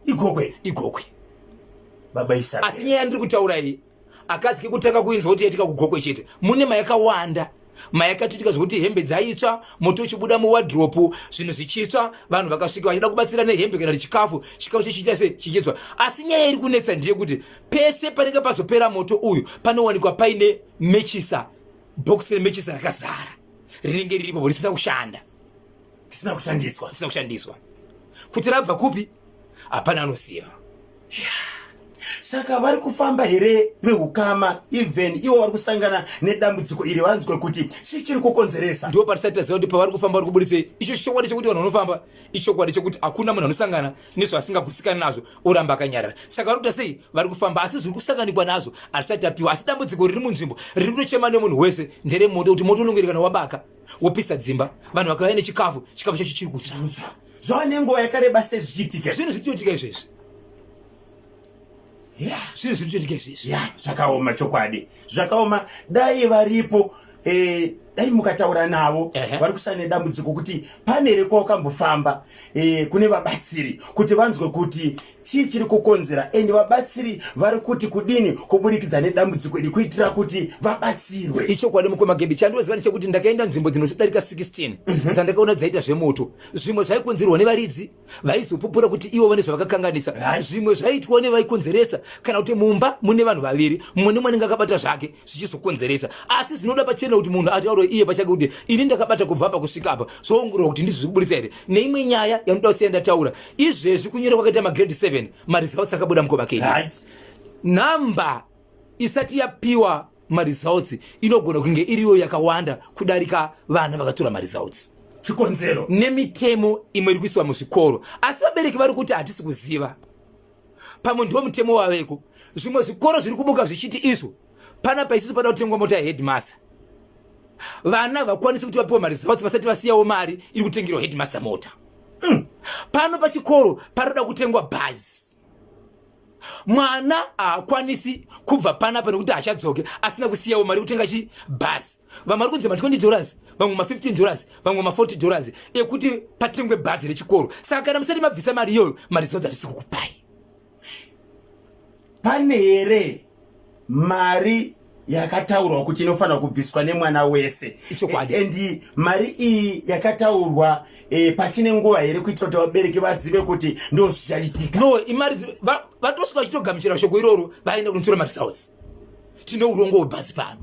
S1: iGokwe.
S3: IGokwe.
S1: Baba Isabel.
S3: Asi nyaya yandiri kutaura iyi akadzi kekutanga kuinzwa kuti yaitika kuGokwe chete. Mune mayakawanda mayakatoitika zvekuti hembe dzaitsva, moto uchibuda muwadhiropu, zvinhu zvichitsva, vanhu vakasvika vachida kubatsira nehembe kana chikafu, chikafu chichiita se chichitsva. Asi nyaya iri kunetsa ndeyekuti pese panenge pazopera moto uyu, panowanikwa paine mechisa, bhokisi remechisa rakazara rinenge riripo risina kushanda.
S1: Tisina kushandiswa.
S3: Risina kushandiswa. Kuti rabva kupi, hapana anoziva.
S1: Saka vari kufamba here veukama, even ivo vari kusangana nedambudziko iri, vanzwe kuti chii chiri kukonzeresa?
S3: Ndipo patisati taziva kuti pavari kufamba vari kubudisei. Icho chokwadi chekuti vanhu vanofamba, ichokwadi chekuti hakuna munhu anosangana nezvaasingagutsikani nazvo oramba akanyarara. Saka vari kuita sei? Vari kufamba, asi zviri kusanganikwa nazvo hazvisati tapiwa. Asi dambudziko riri munzvimbo riri kutochema nemunhu wese nderemoto, kuti moto unongoeri kana wabaka wopisa dzimba, vanhu vakauya nechikafu, chikafu chacho chiri kutsva.
S1: Kutsva. Zvava nenguva yakareba sei zvichiitika?
S3: Zvinhu zviri kutoitika izvezvi. Zvinhu zviri kutoitika izvezvi.
S1: Ya, zvakaoma chokwadi, zvakaoma. Dai varipo, dai mukataura navo vari kusana nedambudziko, kuti pane here kwawakambofamba, kune vabatsiri, kuti vanzwe kuti chii chiri kukonzera, and vabatsiri vari kuti kudini kuburikidza nedambudziko iri, kuitira kuti vabatsirwe.
S3: Ichokwadi, mukoma Gebi. Chandinoziva ndechekuti ndakaenda nzvimbo dzinodarika 16 dzandakaona dzaita zvemoto. Zvimwe zvaikonzerwa nevaridzi vaizopupura kuti ivo vane zvavakakanganisa, zvimwe zvaiitwa nevaikonzeresa, kana kuti mumba mune vanhu vaviri, mumwe nemwe anenge akabata zvake zvichizokonzeresa. Asi zvinoda pachena kuti munhu ataure. aongorore iye pachake kuti ini ndakabata kubva apa kusvika apa, zvoongororwa kuti ndizvo zviri kuburitsa here. Neimwe nyaya yanoda kusiya ndataura izvezvi, kunyora kwakaita magrade 7, maresults akabuda mukobakeni. Nhamba isati yapiwa maresults inogona kunge iriyo yakawanda kudarika vana vakatora maresults.
S1: Chikonzero?
S3: Nemitemo imwe iri kuiswa muzvikoro, asi vabereki vari kuti hatisi kuziva, pamwe ndiwo mutemo waveko. Zvimwe zvikoro zviri kubuka zvichiti izvo panapa isusu pada kutengwa mota yeheadmaster. Vana vakwanisi kuti vapiwa maresults vasati vasiyawo mari iri kutengerwa headmaster mota. Pano pachikoro paroda kutengwa bhazi. Mwana haakwanisi kubva panapa nekuti haachadzoke asina kusiyawo mari kutenga chi bhazi. Vamwe vari kunzi ma20 dollars, vamwe ma15 dollars, vamwe ma40 dollars ekuti patengwe bhazi rechikoro. Saka kana musati mabvisa mari iyoyo, maresults hatisi kukupai.
S1: Pane here mari yakataurwa kuti inofanira kubviswa nemwana wese?
S3: Ichokwadi.
S1: And mari iyi yakataurwa pachine nguva here, kuitira kuti vabereki vazive kuti ndo zvichaitika?
S3: No, imari vatosvika vachitogamuchira shoko iroro, vaenda kunotora maresults. Tine urongo hwebhazi pano,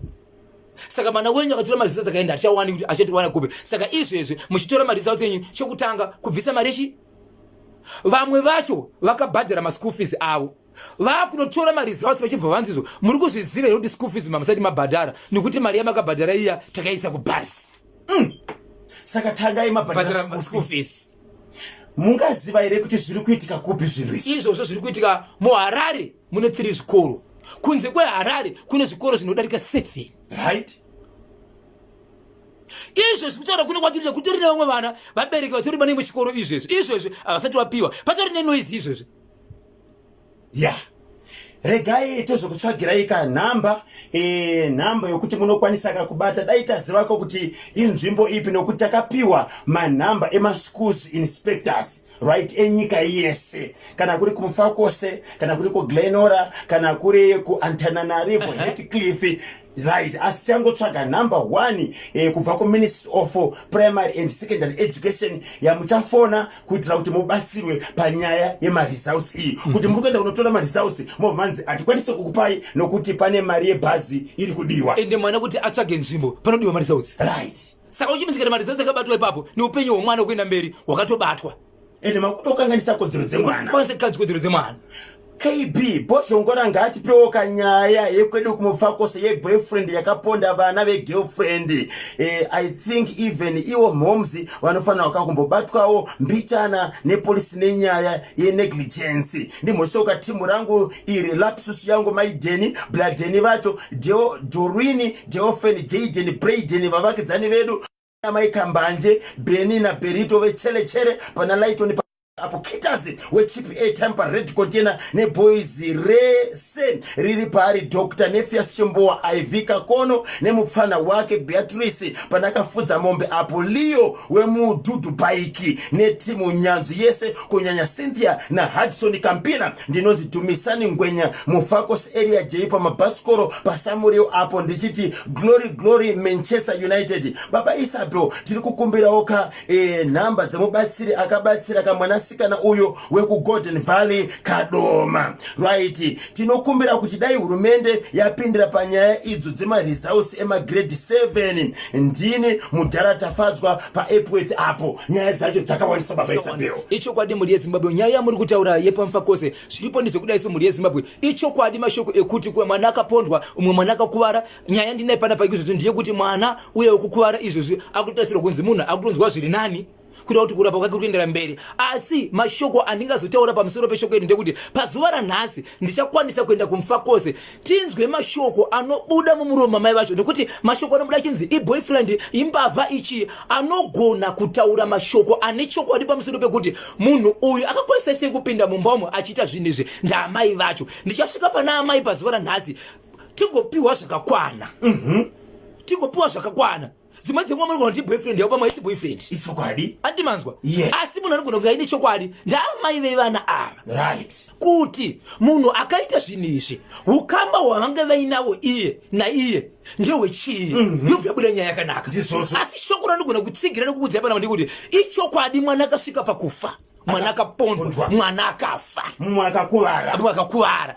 S3: saka mwana wenyu akatora maresults akaenda, achawani kuti achatiwana kupi? Saka izvezvi muchitora maresults enyu, chokutanga kubvisa mari yechi. Vamwe vacho vakabhadhara maschool fees avo, vakunotora maresults vachibva vanzizvo, muri kuzviziva here kuti school fees mamusati mabhadhara, nekuti mari yamakabhadhara iya takaisa kubhazi?
S1: Saka tangai mabhadhara
S3: bhadhara school fees.
S1: Mungaziva here kuti zviri kuitika kupi zvinhu izvi?
S3: Izvozvo zviri kuitika muHarare, mune 3 zvikoro. Kunze kweHarare kune zvikoro zvinodarika 7. Izvezvi kutaura kuno kwatiri, kutori nevamwe vana, vabereki vatori pane imwe chikoro izvezvi. Izvezvi havasati vapiwa, patori nenoise izvezvi.
S1: Ya, regai tozokutsvagirai kanhamba, nhamba yokuti munokwanisa kakubata. Dai tazivako kuti inzvimbo ipi, nokuti takapiwa manhamba emaschools inspectors, right, enyika yese, kana kuri kuMufakose, kana kuri kuGlen Norah, kana kuri kuAntananarivo, Hatcliffe, right? Asi changotsvaga number one kubva kuMinistry of Primary and Secondary Education yamuchafona kuitira kuti mubatsirwe panyaya yemaresults iyi, kuti muri kuenda kunotora maresults, mobva manzi hatikwanisi kukupai nokuti pane mari yebhazi iri kudiwa.
S3: Ende mwana kuti atsvage nzvimbo panodiwa maresults. Saka uchimisikana maresults akabatwa ipapo, neupenyu hwemwana kuenda mberi hwakatobatwa.
S1: Ende makutokanganisa kodzero dzemwana.
S3: Kwanisa kukadzi kodzero dzemwana.
S1: KB Bhozhongora ngaatipewo kanyaya yekwedu kuMufakose yeboyfriend yakaponda vana vegirlfriend. I think even iwo moms vanofanira kakumbobatwawo mbichana nepolisi nenyaya yenegligence. Ndimhosoka timu rangu iri, lapsus yangu, Maideni Bladeni vacho, Dorwini, Deofen, Jaden, Braden, vavakidzani vedu, Mai Kambanje, Beni naBerito vechelechere pana Lighton apo, Kitas wechip airtime pared container, neboys rese riri paari, Dr Nefias Chimbowa, Iv Kakono nemupfana wake Beatrice panakafudza mombe apo, Leo wemudhudhu bhaiki netimu nyanzvi yese, kunyanya Cynthia naHudson Kampina. Ndinonzi Dumisani Ngwenya, Mufakos Area J, pamabhasikoro paSamurio apo, ndichiti glory glory Manchester United. Baba Isabel, tiri kukumbirawo ka nhamba dzemubatsiri akabatsira kamwanasikana uyo wekuGolden Valley Kadoma, right? Tinokumbira kuti dai hurumende yapindira panyaya idzo dzemaresults emagrade 7. Ndini mudhara Tafadzwa paEpworth apo. Nyaya dzacho dzakawandisa, Baba Isabel.
S3: Ichokwadi, mhuri yeZimbabwe, nyaya yamuri kutaura yepaMufakose, zviripo ndezvekudai. So mhuri yeZimbabwe, ichokwadi mashoko ekuti kuwe mwana akapondwa, umwe mwana akakuvara. Nyaya ndinaye panapa izvozvo ndeyekuti mwana uye wekukuvara izvozvi akutotarisirwa kunzi munhu akutonzwa zviri nani, kuita kuti kurapa kwake kuri kuendera mberi. Asi mashoko andingazotaura pamusoro peshoko iri ndekuti pazuva ranhasi ndichakwanisa kuenda kuMufakose, tinzwe mashoko anobuda mumuromo mamai vacho, nekuti mashoko anobuda achinzi iboyfriend, imbavha, ichi, anogona kutaura mashoko ane chokwadi pamusoro pekuti munhu uyu akakwanisa sei kupinda mumba umo achiita zvinhu izvi. Ndaamai vacho. Ndichasvika pana amai pazuva ranhasi, tigopiwa zvakakwana, tigopiwa zvakakwana. Dzimwe dzenguva munogona kuti boyfriend yavo, pamwe haisi boyfriend.
S1: Ichokwadi.
S3: Andimanzwa?
S1: Yes.
S3: Asi munhu anogona kunge aine chokwadi ndaamai vevana ava, kuti munhu akaita zvinhu izvi, ukama hwavange vainavo iye naiye ndehwechii, yobva yabuda nyaya yakanaka.
S1: Ndizvozvo.
S3: Asi shoko randogona kutsigira nekukudzai panapa ndekuti ichokwadi, mwana akasvika pakufa, mwana akapondwa,
S1: Pondwa.
S3: mwana akafa,
S1: mumwe akakuvara.
S3: Mumwe akakuvara.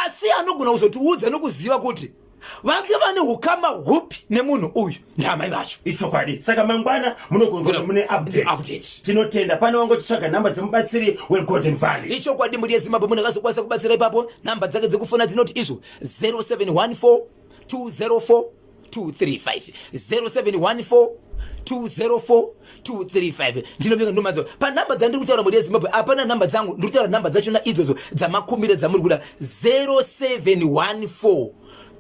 S3: Asi anogona kuzotiudza nokuziva kuti Vange vane ukama hupi nemunhu uyu ndaamai vacho.
S1: Ichokwadi. Saka mangwana munogona mune update.
S3: Update.
S1: Tinotenda. Pane wangotitsvaga nhamba dzemubatsiri weGolden Valley.
S3: Ichokwadi mhuri yeZimbabwe munhu akazokwanisa kubatsira ipapo nhamba dzake dzekufona dzinoti izvo 0714 204 235 0714 204 235 ndinovinga ndomadzo panhamba dzandiri kutaura mhuri yezimbabwe hapana nhamba dzangu ndiri kutaura nhamba dzachona idzodzo dzamakumbira dzamuri kuda 0714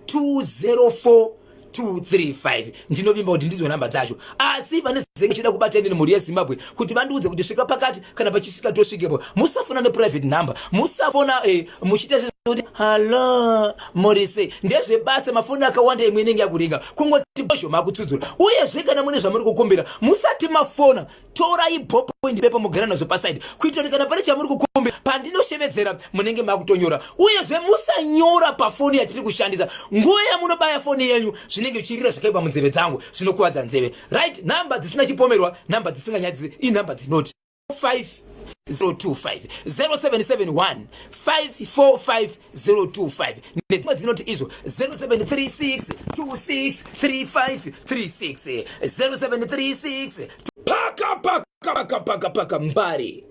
S3: 204 235 ndinovimba kuti ndidzo nhamba dzacho asi vane zenge chida kubata inini mhuri yezimbabwe kuti vandiudze kuti svika pakati kana pachisvika tosvikepo musafona neprivate number musafona eh, muchiita kuti hallo muri sei ndezvebasa mafoni akawanda imwe inenge yakuringa kungoti bozho makutsudzura uyezve kana mune zvamuri kukumbira musati mafona torai ballpoint pepa mugara nazvo pasaidi kuitira kuti kana pane chamuri kukumbira pandinoshevedzera munenge makutonyora uyezve musanyora pafoni yatiri kushandisa nguva yamunobaya foni yenyu zvinenge zvichirira zvakaipa munzeve dzangu zvinokuvadza nzeve right nhamba dzisina chipomerwa nhamba dzisinganyadzisi inhamba dzinoti 5025 0771 545 025 nedzimwe dzinoti izvo 0736 26 35 36 0736 paka paka paka paka paka mbare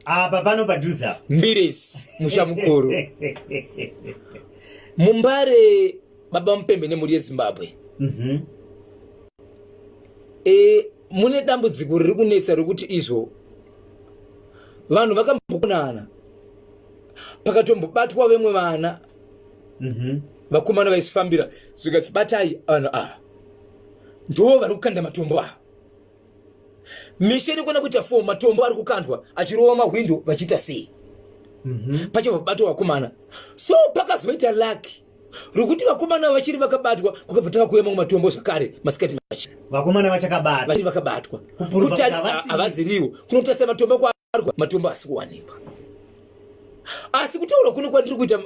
S4: apa pano padhuze apa
S3: mbirisi musha mukuru mumbare baba mupembe nemhuri yezimbabwe mm -hmm. e, mune dambudziko riri kunetsa rekuti izvo vanhu vakambokonana pakatombobatwa vemwe vana mm -hmm. vakomana vaisifambira zvikati batai vanhu ava ndo vari kukanda matombo ava misha inokwana kuita fo matombo ari kukandwa achirova mahwindo vachiita sei mm -hmm. pachobva batwa vakomana so pakazoita laki rokuti vakomana vachiri vakabatwa kwakabva tava kuuya mamwe matombo zvakare masikati machi
S4: vakomana vachakabatwa
S3: vachiri vakabatwa kuti havaziriwo kunotarisa matombo kwaarwa matombo asi kuwanikwa asi kutaura kuno kwandiri kuita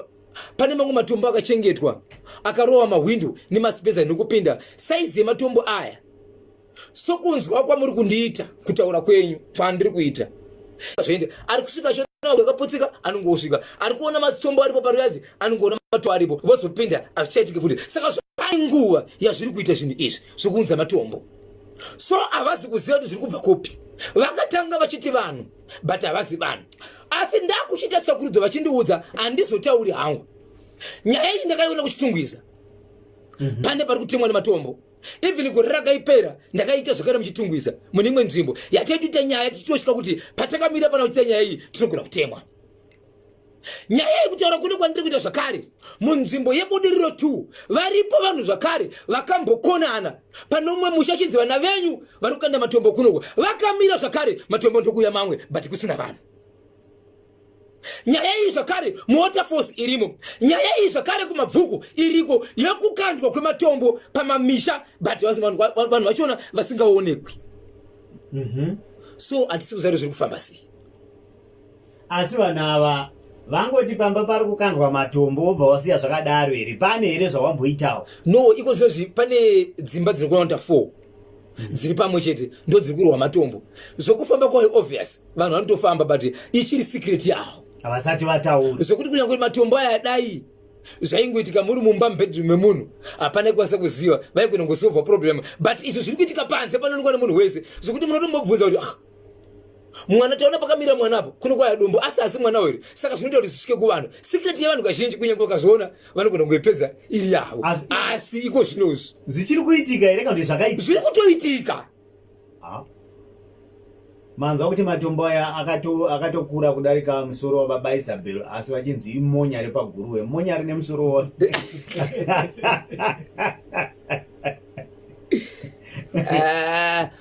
S3: pane mamwe matombo akachengetwa akarova mahwindo nemasipeza nekupinda saizi yematombo aya sokunzwa kwamuri kundiita kutaura kwenyu kwandiri kuita zvoenda ari kusvika shona akaputsika anongosvika ari kuona matombo aripo paruyazi anongoona matombo aripo vozopinda hazvichaitike futi saka zvai nguva yazviri kuita zvinhu izvi zvekuunza matombo so havazi kuziva kuti zviri kubva kupi vakatanga vachiti vanhu but havazi vanhu asi ndakuchiita tsvakurudzo vachindiudza handizotauri hangu nyaya iyi ndakaiona kuchitungwiza mm -hmm. pane pari kutemwa nematombo even gore rakaipera ndakaita zvakare muchitungwiza mune imwe nzvimbo yataitoita nyaya tichitosvika kuti patakamira pana kuita nyaya iyi tinogona kutemwa nyaya yekutaura kune kwandiri kuita zvakare munzvimbo yebudiriro 2 varipo vanhu zvakare vakambokonana pane umwe musha chinzi vana venyu vari kukanda matombo kunoko vakamira zvakare matombo ndokuuya mamwe but kusina vanhu nyaya iyi zvakare muwaterforce irimo nyaya iyi zvakare kumabvuku iriko yekukandwa kwematombo pamamisha but vanhu vachona vasingaonekwi mm -hmm. so hatisi kuziva zviri kufamba sei
S4: asi vanhu ava vangoti pamba pari kukandwa matombo wobva wasiya zvakadaro here pane here zvawamboitawo
S3: no iko zvinozvi pane dzimba dziri kuwanda four dziri pamwe chete ndo dziri kurwa matombo zvokufamba kwayo obvious vanhu vanotofamba but ichiri secret yavo
S4: havasati vataura
S3: zvekuti kunyange matombo aya dai zvaingoitika muri mumba mubedroom memunhu hapana kukwanisa kuziva vaigona kusolva problem but izvo zviri kuitika panze panoonekwa nemunhu wese zvekuti munotombobvunza kuti ah, mwana taona pakamira mwana apo kuno kwaya dombo asi asi mwana were saka zvinoita kuti zvisvike kuvanhu secret yevanhu kazhinji kunyange vakazviona vanogona kungoipedza iri yavo asi iko zvinozvi
S4: zvichiri kuitika here kana kuti zvakaitika
S3: zviri kutoitika
S4: manzwa kuti matombo aya akatokura akato kudarika musoro wababa Isabel asi vachinzi imonya repaguruwe monya rine musoro wa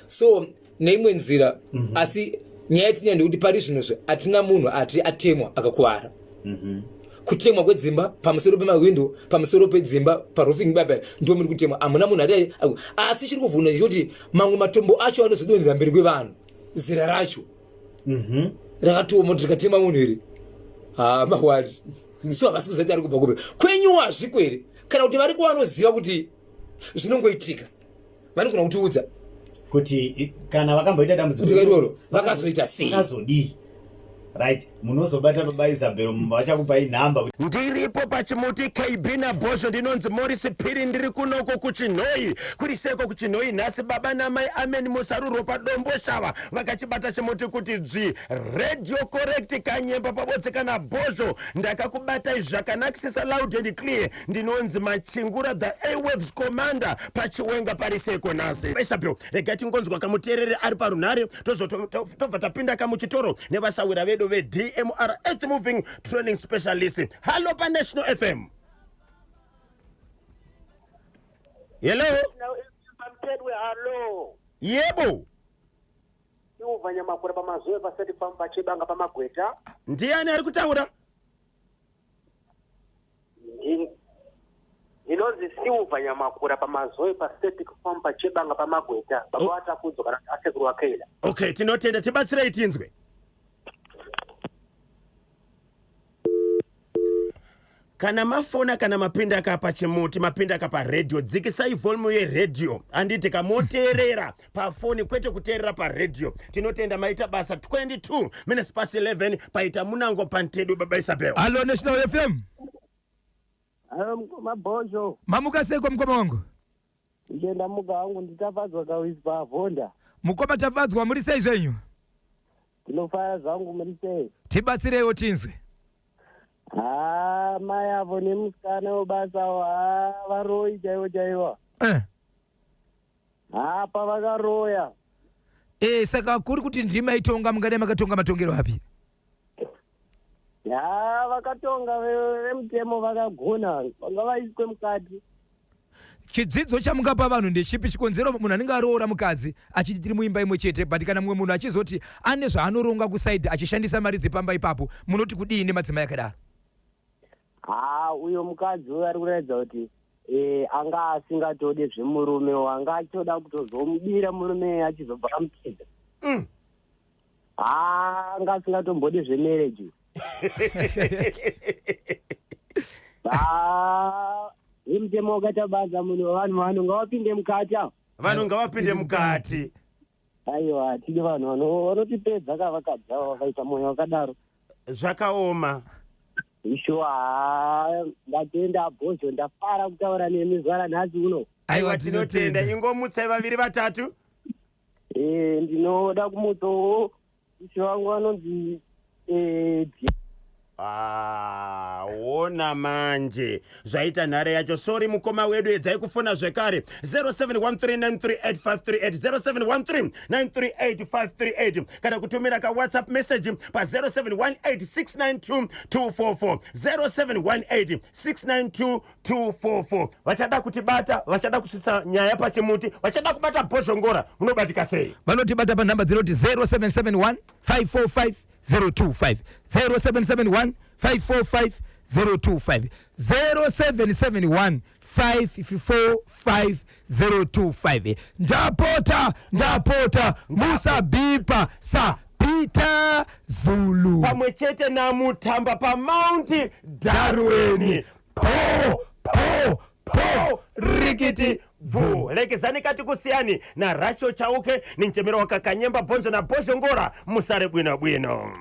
S3: so neimwe nzira mm -hmm. asi nyaya yatinayo ndekuti pari zvinozvo hatina munhu ati atemwa akakuvara mm -hmm. kutemwa kwedzimba pamusoro pemahwindo pamusoro pedzimba paroofing baba ndo muri kutemwa hamuna munhu ati asi chiri kuvhuna ndechekuti mamwe matombo acho anozodonhera mberi kwevanhu zera racho mm -hmm. rakatooma kuti rikatema munhu here haa mahwari so havasi kuziva kuti ari kubva kupi kwenyu hazviko here kana kuti variko vanoziva kuti zvinongoitika vanogona kutiudza
S4: kuti kana vakamboita dambudziko
S3: iroro vakazoita sei
S4: vakazodii Right, munozobata baba Isabel, vachakupai nhamba.
S1: Ndiripo pachimuti KB naBhozho, ndinonzi Morris Phiri, ndiri kunoko kuChinhoyi. Kuri seko kuChinhoyi nhasi baba namai Amen Musarurwa paDomboshava vakachibata chimuti kuti dzvi. Radio Correct Kanyemba pabodzi kana Bhozho, ndakakubatai zvakanakisisa loud and clear. Ndinonzi Machingura, the Airwaves Commander paChiwenga pariseko nhasi. Isabel, regai tingonzwa kamuteereri ari parunhare, tobva tapinda kamuchitoro nevasawira vedu veDMR Earth Moving Training Specialist. Hallo paNational FM. Hello.
S5: Pamtedwe, hallo.
S1: Yebo.
S5: Iubva Nyamakura pamazuva pasati pamu pachibanga pamagweta.
S1: Ndiani ari kutaura?
S5: Ndinonzi Silva Nyamakura pamazoe paseti farm pachibanga pamagweta, baba vatakudzwa kana asekuru wakeila.
S1: Okay, tinotenda, tibatsirei tinzwe. Kana mafona kana mapinda kapa chimuti, mapinda kapa redhiyo, dzikisai volume yeredhiyo, handiti? Kamoteerera pafoni kwete kuteerera paredhiyo. Tinotenda, maita basa. 22 minutes past 11 paita munango pantedu, baba Isabel.
S2: Hallo National FM.
S5: Hallo Mabhozho.
S2: Mamuka seiko mukoma wangu?
S5: Ndichenda muka wangu, nditafadzwa kawisi pavhonda.
S2: Mukoma Tafadzwa, muri sei zvenyu?
S5: Ndinofara zvangu, muri sei?
S2: Tibatsireiwo tinzwe.
S5: Ha, mai avo nemusikana webasa, ha, varoi chaivo chaivo. Ha, pavakaroya.
S2: Saka kuri kuti ndimaitonga, mungadai makatonga matongero api?
S5: Ha, vakatonga vemutemo vakagona, vanga vaiswe mukati.
S2: Chidzidzo chamungapa vanhu ndechipi? Chikonzero munhu anenge aroora mukadzi achiti tiri muimba imwe chete, but kana mumwe munhu achizoti ane zvaanoronga kusaidhi achishandisa mari dzepamba ipapo, munoti kudii nemadzimai akadaro?
S5: Ha, uyo mukadzi uyo ari kuratidza kuti anga asingatode zvemurume, anga achitoda kutozomubira murume achizobva amutiza. Ha, anga asingatombodi zvemarriage. Ha, vemutemo wakaita basa, munhu vanhu vanhu ngavapinde mukati avo.
S1: Vanhu ngavapinde mukati.
S5: Aiwa, hatidi vanhu vanotipedza kavakadzi avo vakaita mwoyo wakadaro.
S1: Zvakaoma.
S5: Ishuwa, ha, ndatenda Bhozho, ndafara kutaura nemi zuva ranhasi uno.
S1: Aiwa, tinotenda, ingomutsai vaviri vatatu.
S5: Ndinoda kumutsawo ishe wangu anonzi
S1: Ah, ona manje zvaita nhare yacho. Sorry mukoma wedu, edzai kufona zvekare 0713938538, 0713938538, kana kutumira kaWhatsApp message pa0718692244, 0718692244. Vachada kutibata, vachada kusvitsa nyaya pachimuti, vachada kubata Bhozhongora, munobatika sei?
S2: Vanotibata panhamba dzinoti 0771 545 025, 0771 545 025, 0771 545 025. Ndapota, ndapota, musabhipa sa Peter Zulu
S1: pamwe chete naMutamba paMount Darwin. Po po po, rikiti bvu, lekezani kati kusiyani na Rasho Chauke ni mchemero wakakanyemba Bhonzo na Bhozhongora. Musare bwino bwino.